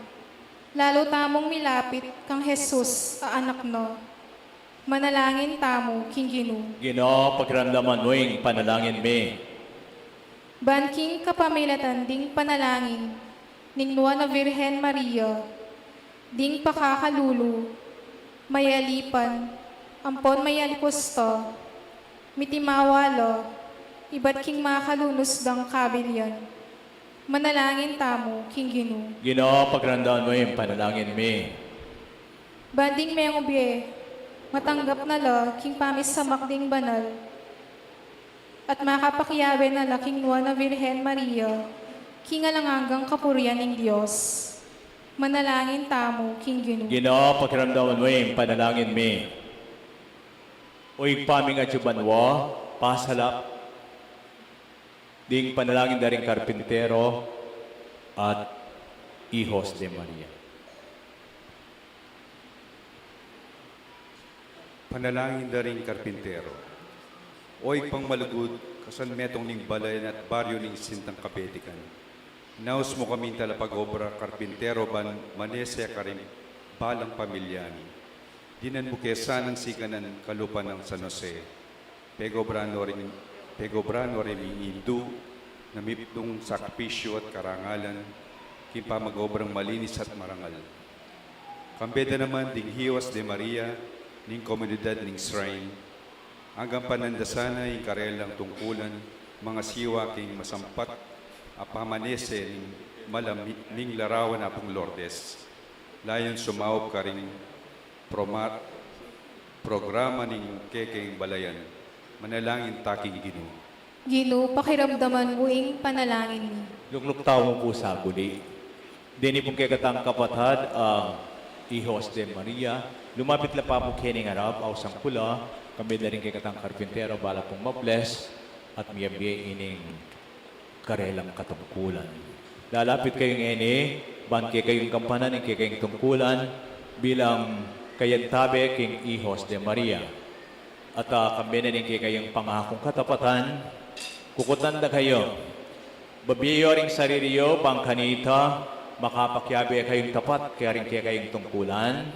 lalu tamung milapit kang Jesus a Anak na. Manalangin tamu king Ginu. Ginu, pakiramdaman mu ing panalangin mi. Ban king kapamilatan ding panalangin ning Nuan a Virgen Maria, ding pakakalulu, mayalipan, ampon mayalikusta, mitimawa la, ibat king makalunus dang kabilian. Manalangin tamu king Ginu. Ginu, pakiramdaman mu ing panalangin mi. Ban ding mengubie, matanggap na la king pamisamak ding banal, at makapakiabe na la king Nuan a Virgen Maria, king alang anggang kapurian ning Dios. Manalangin tamu king Ginu. Ginu, pakiramdaman mu ing panalangin mi. O Ibpa ming atsu banua, pasalap ding panalangin da ring karpintero at Hijos de Maria. Panalangin da ring karpintero. O Ibpang malugud, kasan metung ning balayan at baryu ning sintang kabetikan, inaus mu kaming talapag-obra karpintero ban manese karing balang pamilya mi. Dinan mu ke sanang sikanan kalupa nang San Jose. Pegobra no ring, pegobra no ring indu na mipnung sakripisyu at karangalan king pamag-obrang malinis at marangal. Kambe da naman ding Hijos de Maria ning komunidad ning Shrine, anggang panandasan na ing karelang tungkulan, mangasiwa king masampat a pamanese ning malam ning larawan Apung Lourdes. Layun sumaup karing proma-, programa ning kekeng balayan. Manalangin ta king Ginu. Ginu, pakiramdaman mu ing panalangin mi. Lukluk tamu pu sa buli. Deni pung kekatang kapatad, a, Hijos de Maria, lumapit la pa pu keni ngarap, ausan ku la, kambe da ring kekatang karpintero, bala pung ma-bless, at miyabie ining karelang katungkulan. Lalapit kayu ngeni, ban kekayung gampanan ing kekayung tungkulan, bilang kayantabe king Hijos de Maria. At, a, kambe na ning kekayung pangakung katapatan, kukutnan da kayu. Babie yu ring sarili yu, ban kanita, makapakiabe kayung tapat, karing kekayung tungkulan.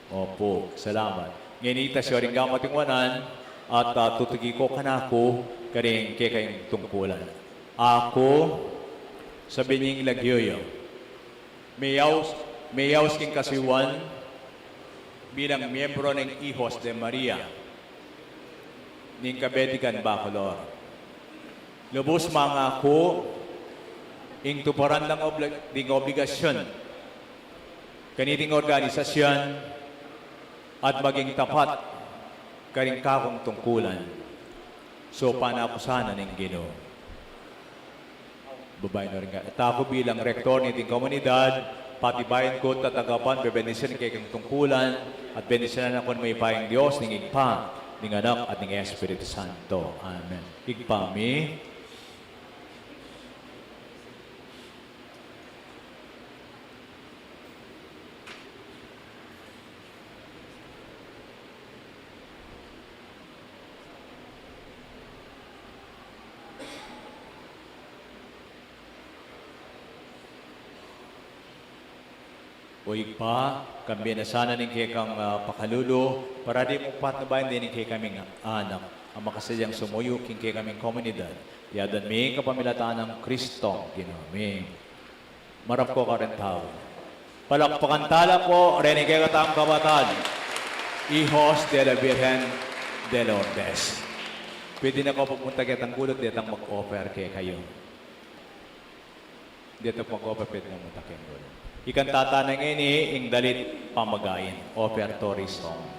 Opu, salamat. Ngeni itas yu ring gamat ing wanan, at, a, tutuki ko kanaku, karing kekayung tungkulan. Aku, sabyan ing lagyu yu. Meyaus, meyaus king kasuyuan, bilang miyembro ning Hijos de Maria, ning Kabetikan Bacolor. Lubus mangaku, ing tuparan dang obli-, ding obligasyun, kaniting organisasyun, at maging tapat, karing kakung tungkulan. So, panaku sana ning Ginu. Babayu no ring ga-, at aku bilang rektor niting komunidad, patibayan ku, tatagapan, bebendisyunan ing kekeng tungkulan, at bendisyunan na ku ning mayupayang Dios, ning Ibpa, ning Anak, at ning Espiritu Santo. Amen. Ibpa mi. O Ibpa, kambe na sana ning kekang, ah, pakalulu, para ding mung patnubayan deni ing kekaming anak a makasadyang sumuyu king kekaming komunidad. Iti adwan mi kapamilatan nang Kristong Ginu mi. Marap ko karing tau. Palakpakan tala pu reng kekatang kapatad, Hijos de la Virgen de Lourdes. Pwede na ko pumunta ketang gulut, detang mag-offer kekayu. Detang mag-offer, pwede na pumunta ketang gulut. Ikanta tana ngeni ing dalit pamagain, offertory song.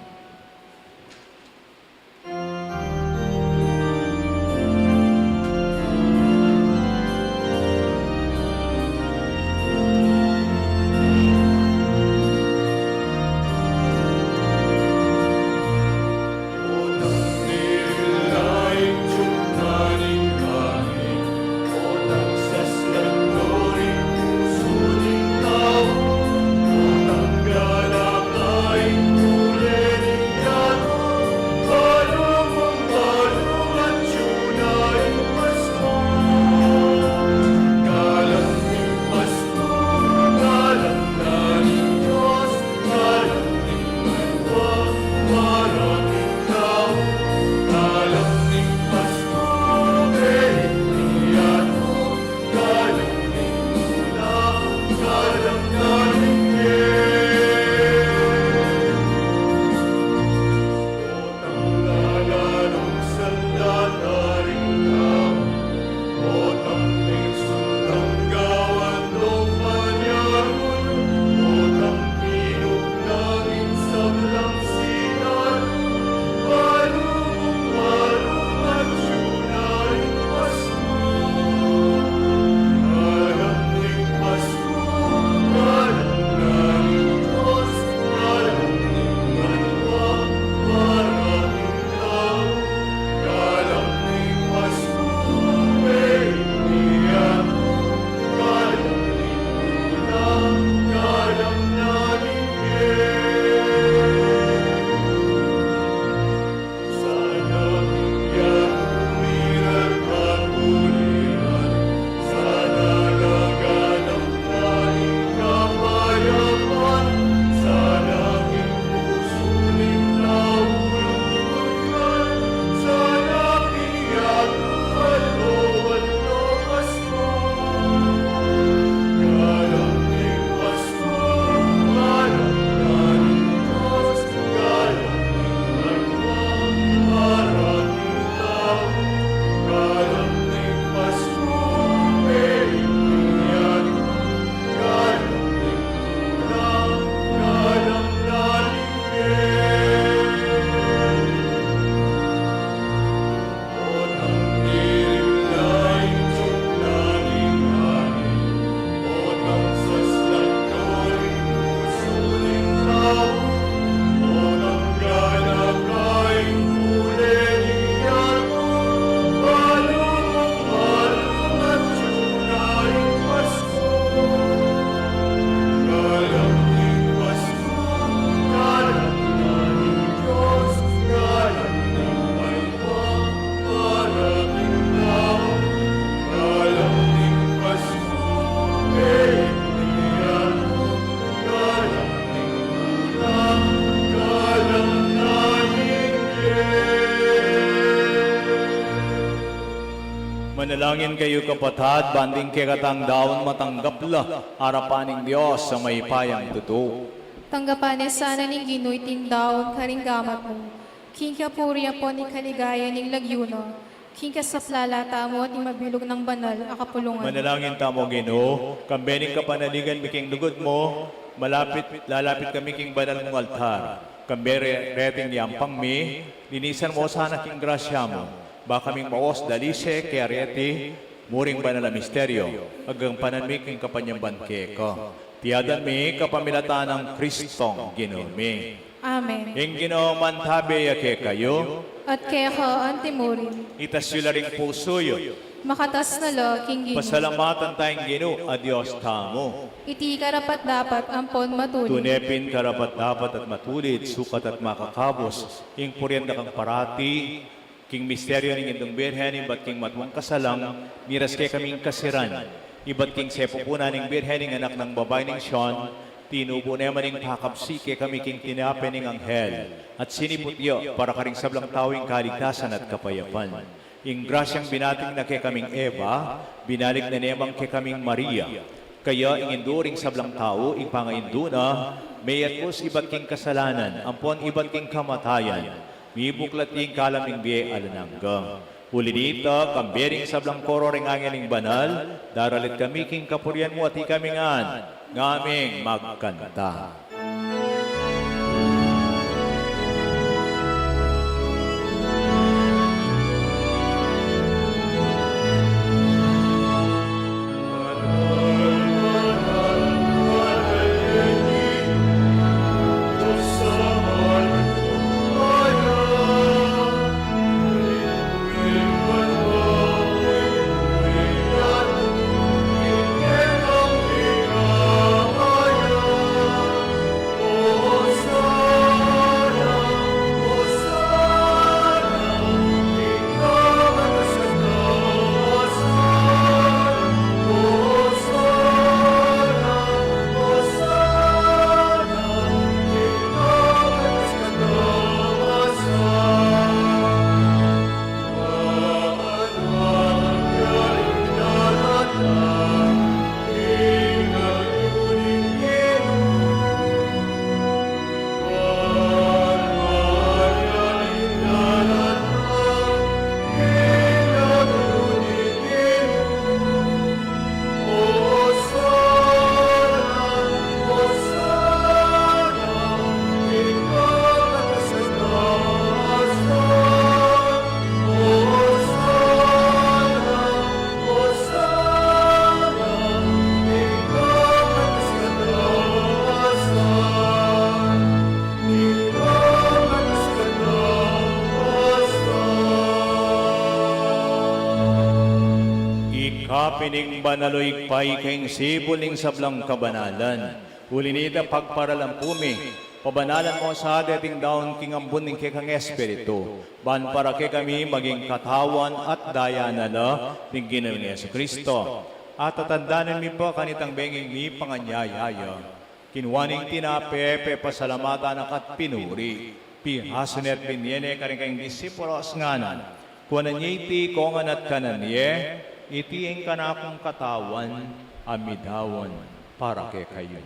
Manalangin kayu, kapatad, ban ding kekatang daun matanggap la arapan ning Dios a mayupayang tutu. Tanggapan na sana ning Ginu iting daun karing gamat mu, king kapurian ampon king kaligayan ning lagyu na, king kasaplalan tamu at ning mabilug nang banal a kapulungan. Manalangin tamu, Ginu, kambe ning kapanaligan mi king lugud mu, malapit, lalapit kami king banal mung altar. Kambe re-, reting yampang mi, linisan mu sana king grasya mu, ba kaming maus dalise kaya reti, muring banal a misteryo, gagampanan mi king kapanyamban keka. Iti aduan mi kapamilatan nang Kristong Ginu mi. Amen. Ing Ginu mantabe ya kekayu. At keka antimurin. Itas yu la ring pusu yu. Makatas na la king Ginu. Pasalamatan taya ing Ginu a Dios tamu. Iti karapat-dapat ampon matulid. Tune pin karapat-dapat at matulid, sukat at makakabus, ing purian da kang parati, king misteryo ning Indung Birhen ibat king matuang kasalang, miras kekaming kasiran, ibat king sepupunan ning Birhen ing anak nang babai nang Sion, tinubu ne man ing pakabsi kekami king tinape ning anghel, at siniput ya para karing sablang tau ing kaligtasan at kapayapan. Ing grasyang binati na kekaming Eva, binalik na ne man kekaming Maria. Kaya ing indu ring sablang tau, ing pangaindu na, meyatbus ibat king kasalanan, ampon ibat king kamatayan, mibuklat ing kalam ning bie alang angga. Uli na nita, kambe ring sablang koro ring angel ning banal, daralit kami king kapurian mu at ikami ngan, ngaming magkanta. Ika pin ing banal, O Ibpa, ika ing sibul ning sablang kabanalan. Uli na nita, pagparalan pu mi, pabanalan mu sa deting daun king ambun ning kekang Espiritu, ban para kekami maging katawan at daya na la ning Ginu ming Jesucristo. At tatandanan mi pu kanitang bengi ing mipanganyaya ya. Kinua ne ing tinape, pepasalamatan na ka at pinuri, pirasu ne at binie ne karing kayang disipulos, ngana, kuanan ye iti, ikongan at kanan ye, iti ing kanakung katawan a midaun para kekayu.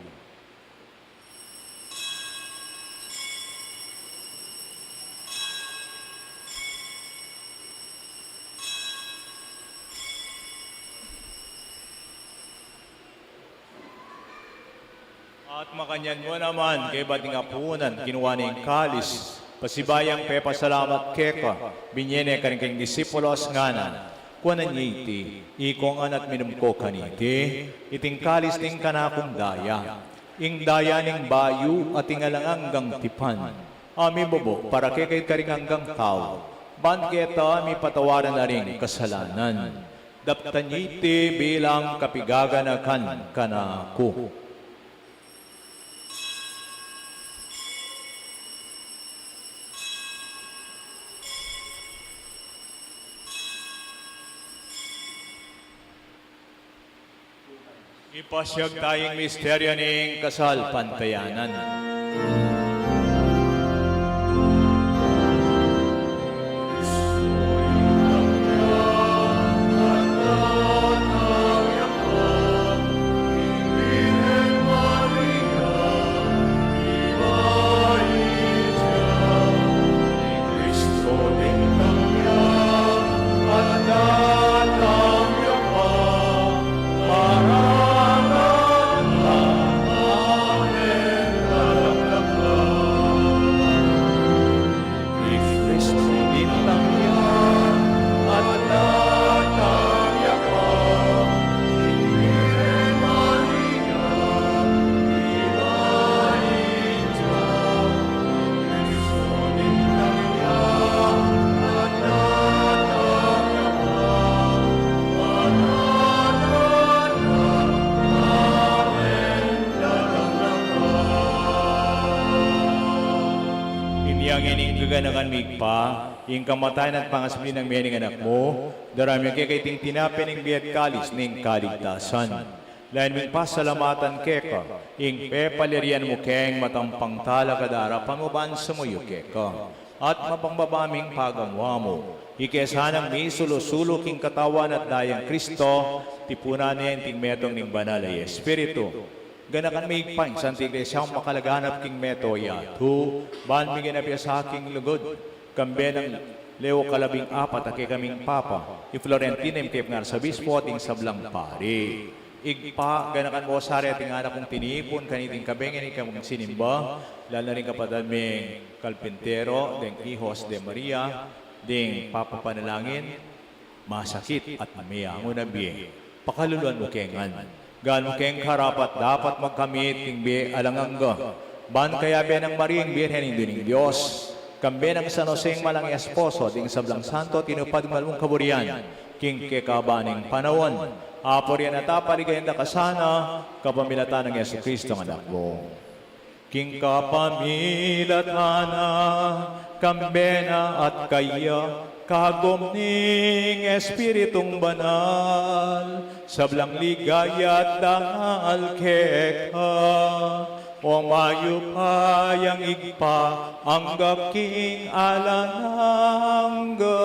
At makanyan mu naman, kaybat ning apunan, kinua ne ing kalis, pasibayu yang pepasalamat keka, binie ne karing kayang disipulos, ngana, kuanan ye iti, ikongan at minum ko kaniti, iting kalis ning kanakung daya, ing daya ning bayu at ing alang anggang tipan, a mibubu para kekayu at karing anggang tau, ban keta mipatawaran na ring kasalanan. Daptan ye iti bilang kapigaganakan kanaku. Ipasiag taya ing misteryu ning kasalpantayanan. Inya ngeni ing kaganakan mi, Ibpa, ing kamatayan at pangasubli nang mie ning Anak mu, daraun mi keka iting tinape ning bie at kalis ning kaligtasan. Lalu ming pasalamatan keka ing pepaliarian mu keng matampang talakad a arapan mu ban sumuyu keka. At mapakumbaba ming pagamu-amu, Ike sanang misulu-sulu king katawan at dayang Kristo, tipunan ne anting metung ning Banal a Espiritu. Ganakan me Ibpa ing Santa Iglesia makalaganap king mabilug a yatu, ban miganap ya sa king lugud, kambe nang Leo kalabing apat a kekaming Papa, i Florentino ing kayap ngan arsobispo at ding sablang pari. Ibpa, ganakan mo sa reting anak kung tinipun kaniting kabengi ning kamung sinimba, lalu na ring kapatad ming Carpintero, deng Hijos de Maria, ding papapanalangin, masakit at meangu na bie. Pakaluluan mu ke ngan. Gawang keng karapat-dapat magkamit king bie alang angga. Ban kayabe nang Maria ing Birhen Indu ning Dios, kambe nang San Jose ing malang esposo, ding sablang santo tinupad ing malmung kaburian king kekaban ning panaun. Apurian at apaligayan da ka sana, kapamilatan nang Jesucristo a Anak mu. King kapamilatan na, kambe na at kaya, kagum ning Espiritung Banal, sablang ligaya at dangal keka, o mayupayang Ibpa, angga king alang angga.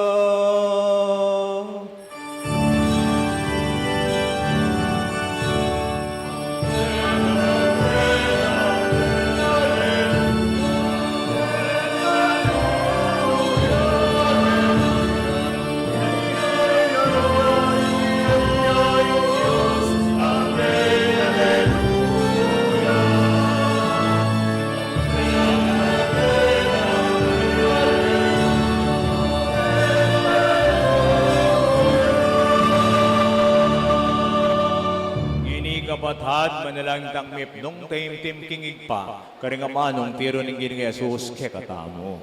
Ngeni kapatad, manalangin tang mipnung taimtim king Ibpa, karing amanung tiru ning Ginu Jesus kekatamu.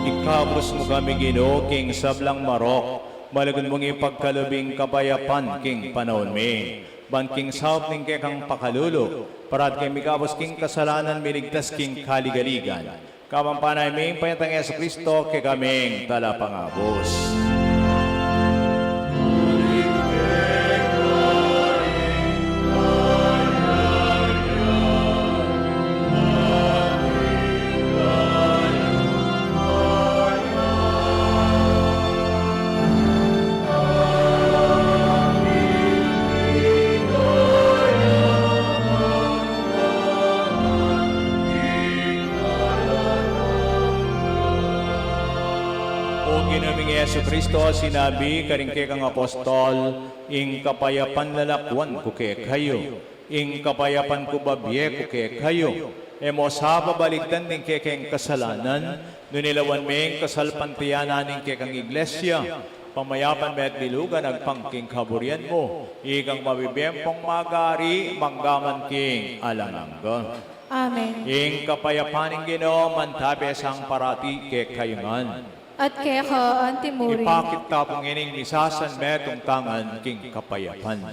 Ikabus mu kami, Ginu, king sablang marok, malugud mung ipagkalub ing kapayapan king panaun mi. Ban king saup ning kekang pakalulu, parati kami mikabus king kasalanan, miligtas king kaligaligan. Kapampanaya mi ing panyatang Jesucristo, kekaming Talapangabus. O Ginu ming Jesucristo, sinabi mu karing kekang apostol, ing kapayapan lalakwan ku kekayu, ing kapayapan ku babie ku kekayu. E mu sa pabaligtan ding kekeng kasalanan, nune lawan me ing kasalpantayanan ning kekang Iglesia, pamayapan me at bilugan agpang king kaburian mu, ikang mabibie ampong magari, mangga man king alang angga. Amen. Ing kapayapan ning Ginu, mantabe sa parati kekayu ngan. At keka antimurin. Ipakit ta pu ngening misasanmetung tangan king kapayapan.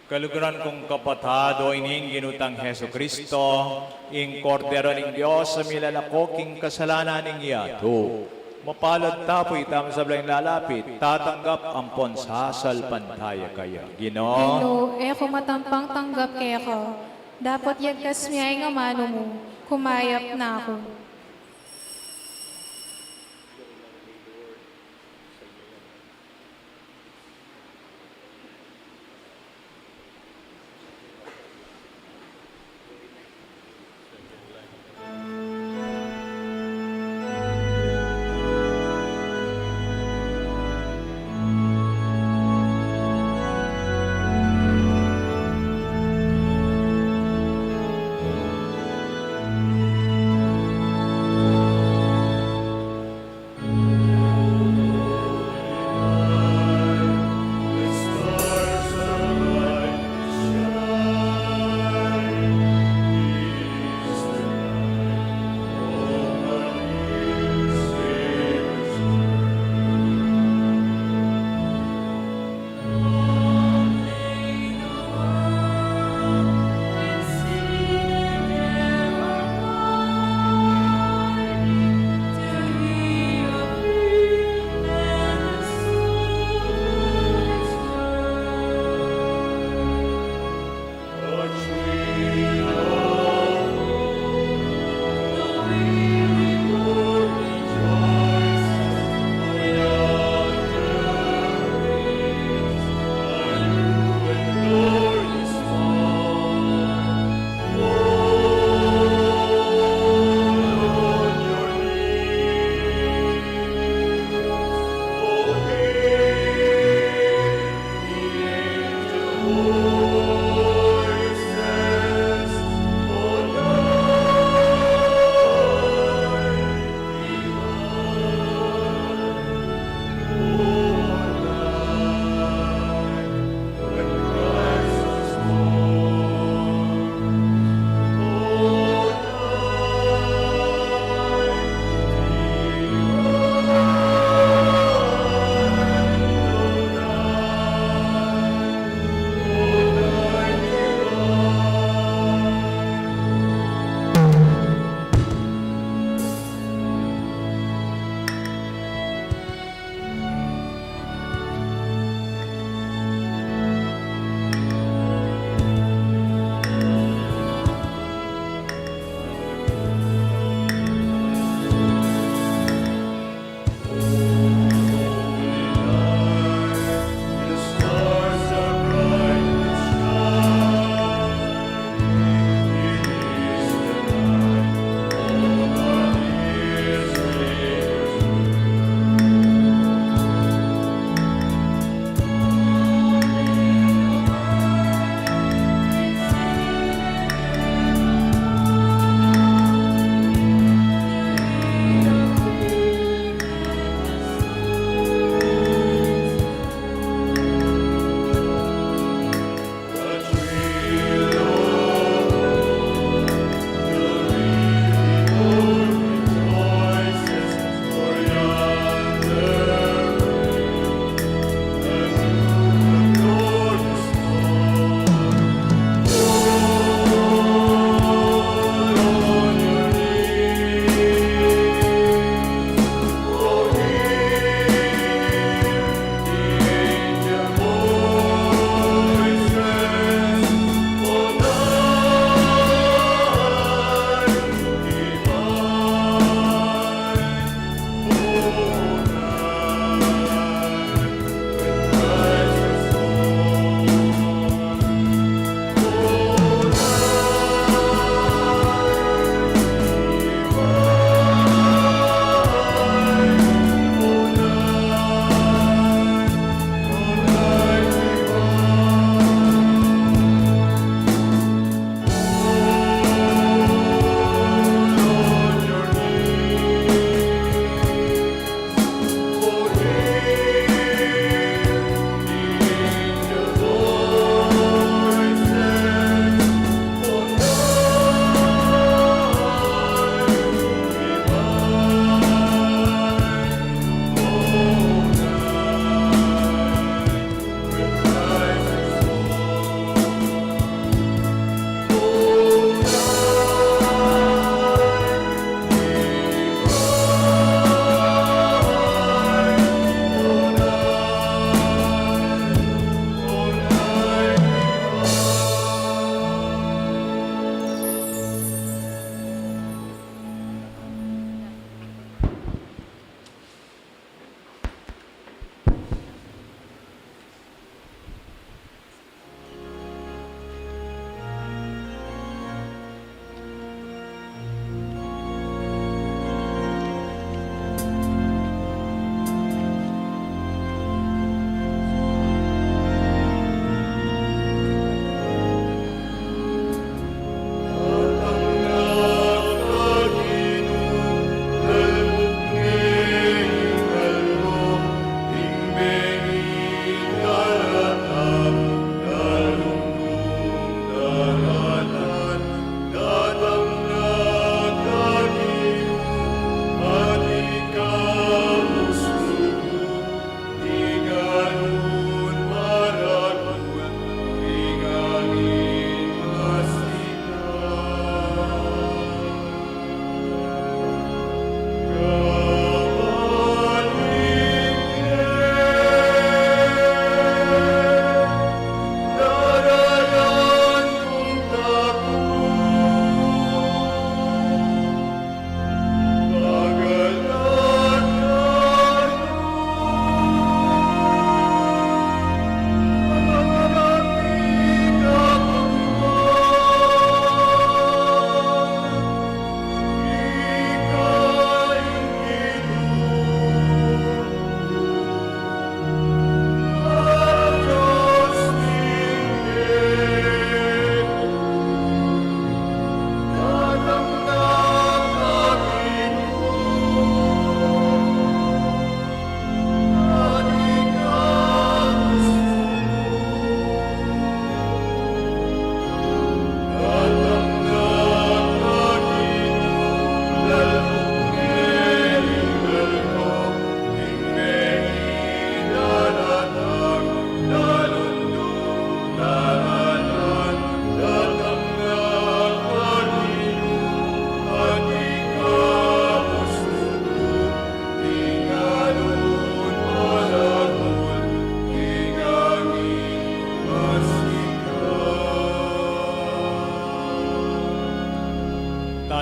Kaluguran kung kapatad, o ini ing Ginu tang Jesucristo, ing Kordero ning Dios, a milalako king kasalanan ning yatu. Mapalad tamu pu, ita man sablang lalapit, tatanggap ampon sasalpantaya kaya. Ginu. Ginu, e ku matampang tanggap keka, dapot yagkas mu ya ing amanu mu, kumayap na ku.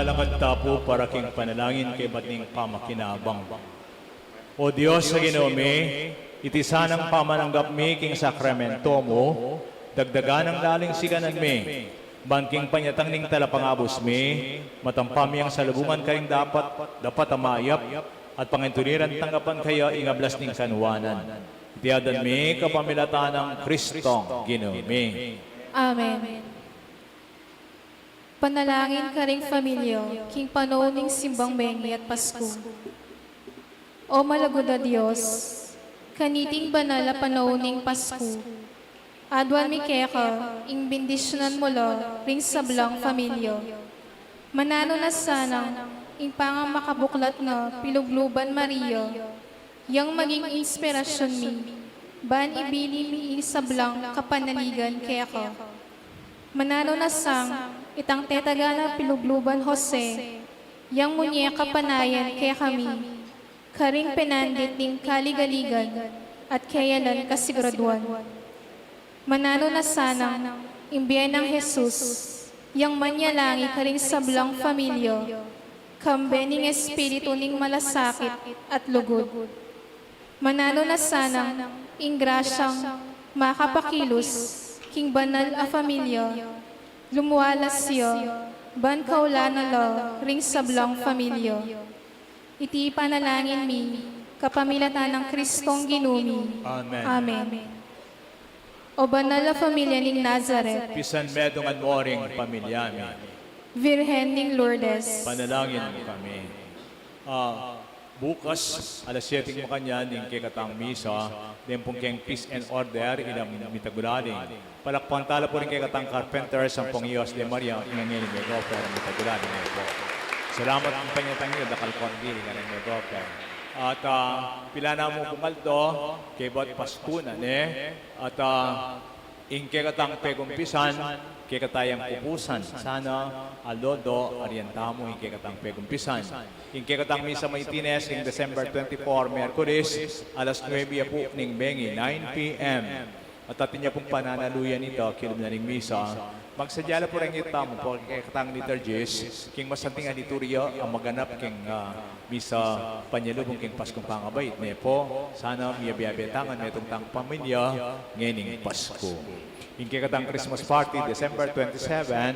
Lakad ta pu para king panalangin kaybat ning pamakinabang. O Dios a Ginu mi, iti sanang pamananggap mi king sakramento mu, dagdagan nang laling sikanan mi, ban king panyatang ning talapangabus mi, matampa mi yang salubungan karing dapat, dapat a mayap, at pangintuliran tanggapan kaya ing ablas ning kanuanan. Iti aduan mi kapamilatan nang Kristong Ginu mi. Amen. Panalangin karing familia king panaun ning simbang bengi at Pasku. O malugud a Dios, kaniting banal a panaun ning Pasku, aduan mi keka ing bindisyunan mu la ring sablang familia. Mananu na sanang ing pangamakabuklat na pilubluban Maria, yang maging inspirasyun mi, ban ibili mi ing sablang kapanaligan keka. Mananu na sang itang tetagan a pilubluban Jose, yang munye kapanayan kekami, karing penandit ning kaligaligan at keyalan kasiguraduan. Mananu na sanang ing bie nang Jesus, yang manyalangi karing sablang familia, kambe ning espiritu ning malasakit at lugud. Mananu na sanang ing grasyang makapakilus king banal a familia, lumualas ya, ban kaulanan la ring sablang familia. Iti panalangin mi, kapamilatan nang Kristong Ginu mi. Amen. Amen. O banal a familia ning Nazaret, pisan medungan mu ring familia mi. Virgen ning Lourdes, panalangin mu kami. Ah, bukas, alas siyete ing makanyan, ing kekatang misa, deng pung keng peace and order, ilang mitagulaling. Palakpakan tala pu ring kekatang carpenters, ampong Dios de Maria, ing angel ning Megoper, mitagulaling ne pu. Salamat king panyatang yu, dakal kong dili, nganang Megoper. At, ah, pilan na mu pung aldo, kaybat Pasku na ne, at, ah, ing kekatang pegumpisan, kekatang pupusan, sana, aldo-aldo, aryan tamu, ing kekatang pegumpisan. Ing kekatang misa maitines, ing December twenty-four, Miyerkules, alas nuebe pu ning bengi, nine P M. At atin ya pung pananaluyan ita, kilub na ning misa, magsadya la pu ring ita mu, pu kekatang liturgist, king masanting a liturgia, a maganap king, ah, misa panyalubung king Paskung pangabait, ne pu, sana miyabe-abe tang metung tang pamilya, ngening Pasku. Ing kekatang Christmas party, December twenty-seven,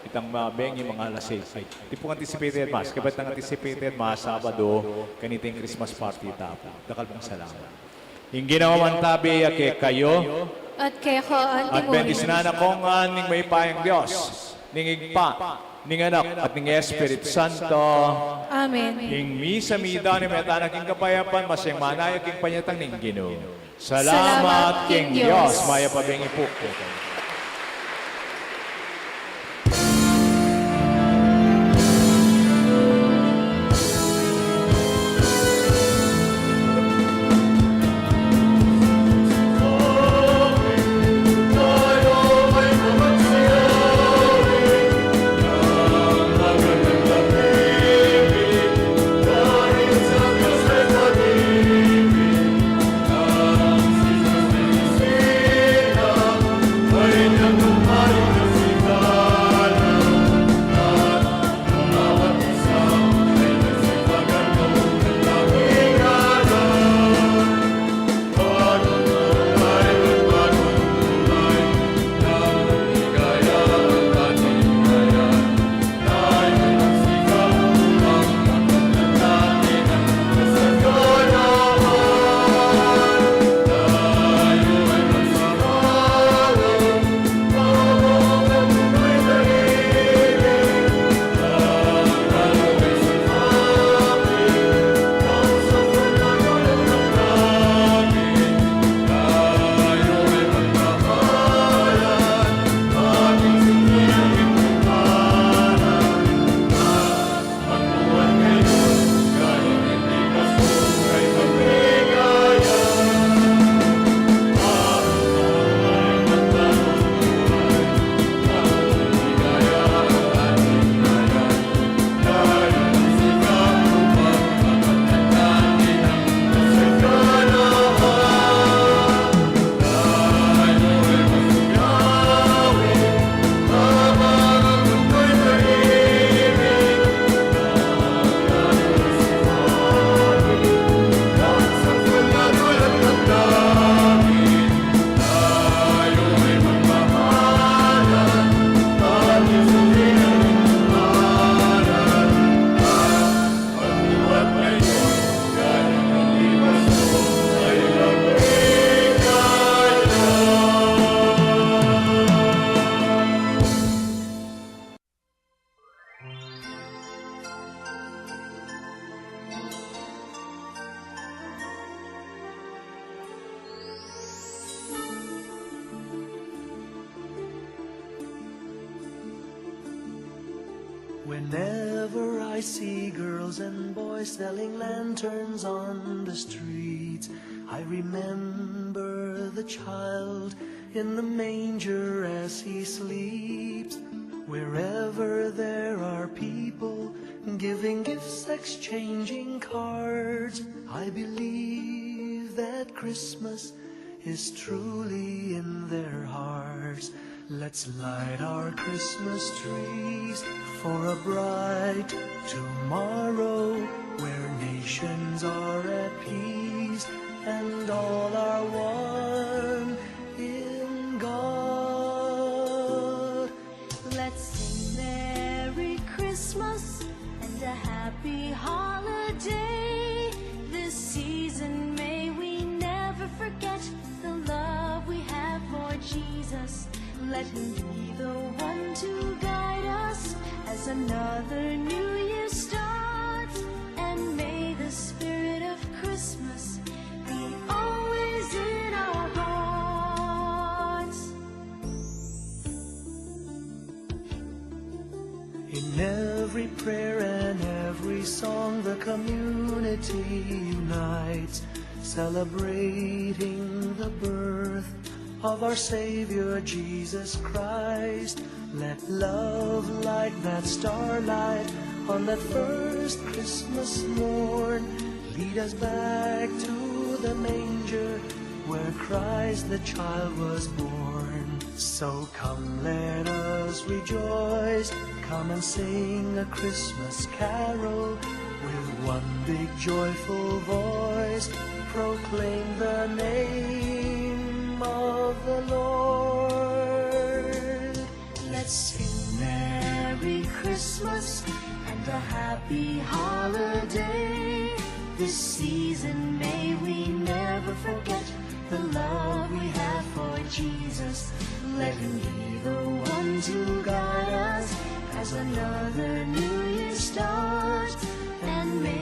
itang, ah, bengi mga alas sais. Ay, di pung anticipated mass, kaybat nang anticipated mass, Sabado, kaniting Christmas party ta pu. Dakal pung salamat. Ing Ginu mantabi ya kekayu. At keka anti mu rin. At bendisyunan na kayu ngan ning mayupayang Dios, ning Ibpa, ning Anak, at ning Espiritu Santo. Amen. Ing misa mita ne, meta na king kapayapan, masyang manaya king panyatang ning Ginu. Salamat king Dios. Mayap a bengi pu. Whenever I see girls and boys selling lanterns on the streets, I remember the child in the manger as he sleeps. Wherever there are people giving gifts, exchanging cards, I believe that Christmas is truly in their hearts. Let's light our Christmas trees for a bright tomorrow, where nations are at peace and all are one in God. Let's sing Merry Christmas and a Happy Holiday. This season, may we never forget the love we have for Jesus. Let him be the one to guide us as another new year starts. And may the spirit of Christmas be always in our hearts. In every prayer and every song, the community unites, celebrating the birth of our Savior Jesus Christ. Let love, like that starlight on that first Christmas morn, lead us back to the manger where Christ the child was born. So come, let us rejoice. Come and sing a Christmas carol with one big joyful voice. Proclaim the name of the Lord. Let's sing Merry Christmas and a Happy Holiday. This season, may we never forget the love we have for Jesus. Let him be the one to guide us as another new year starts. And may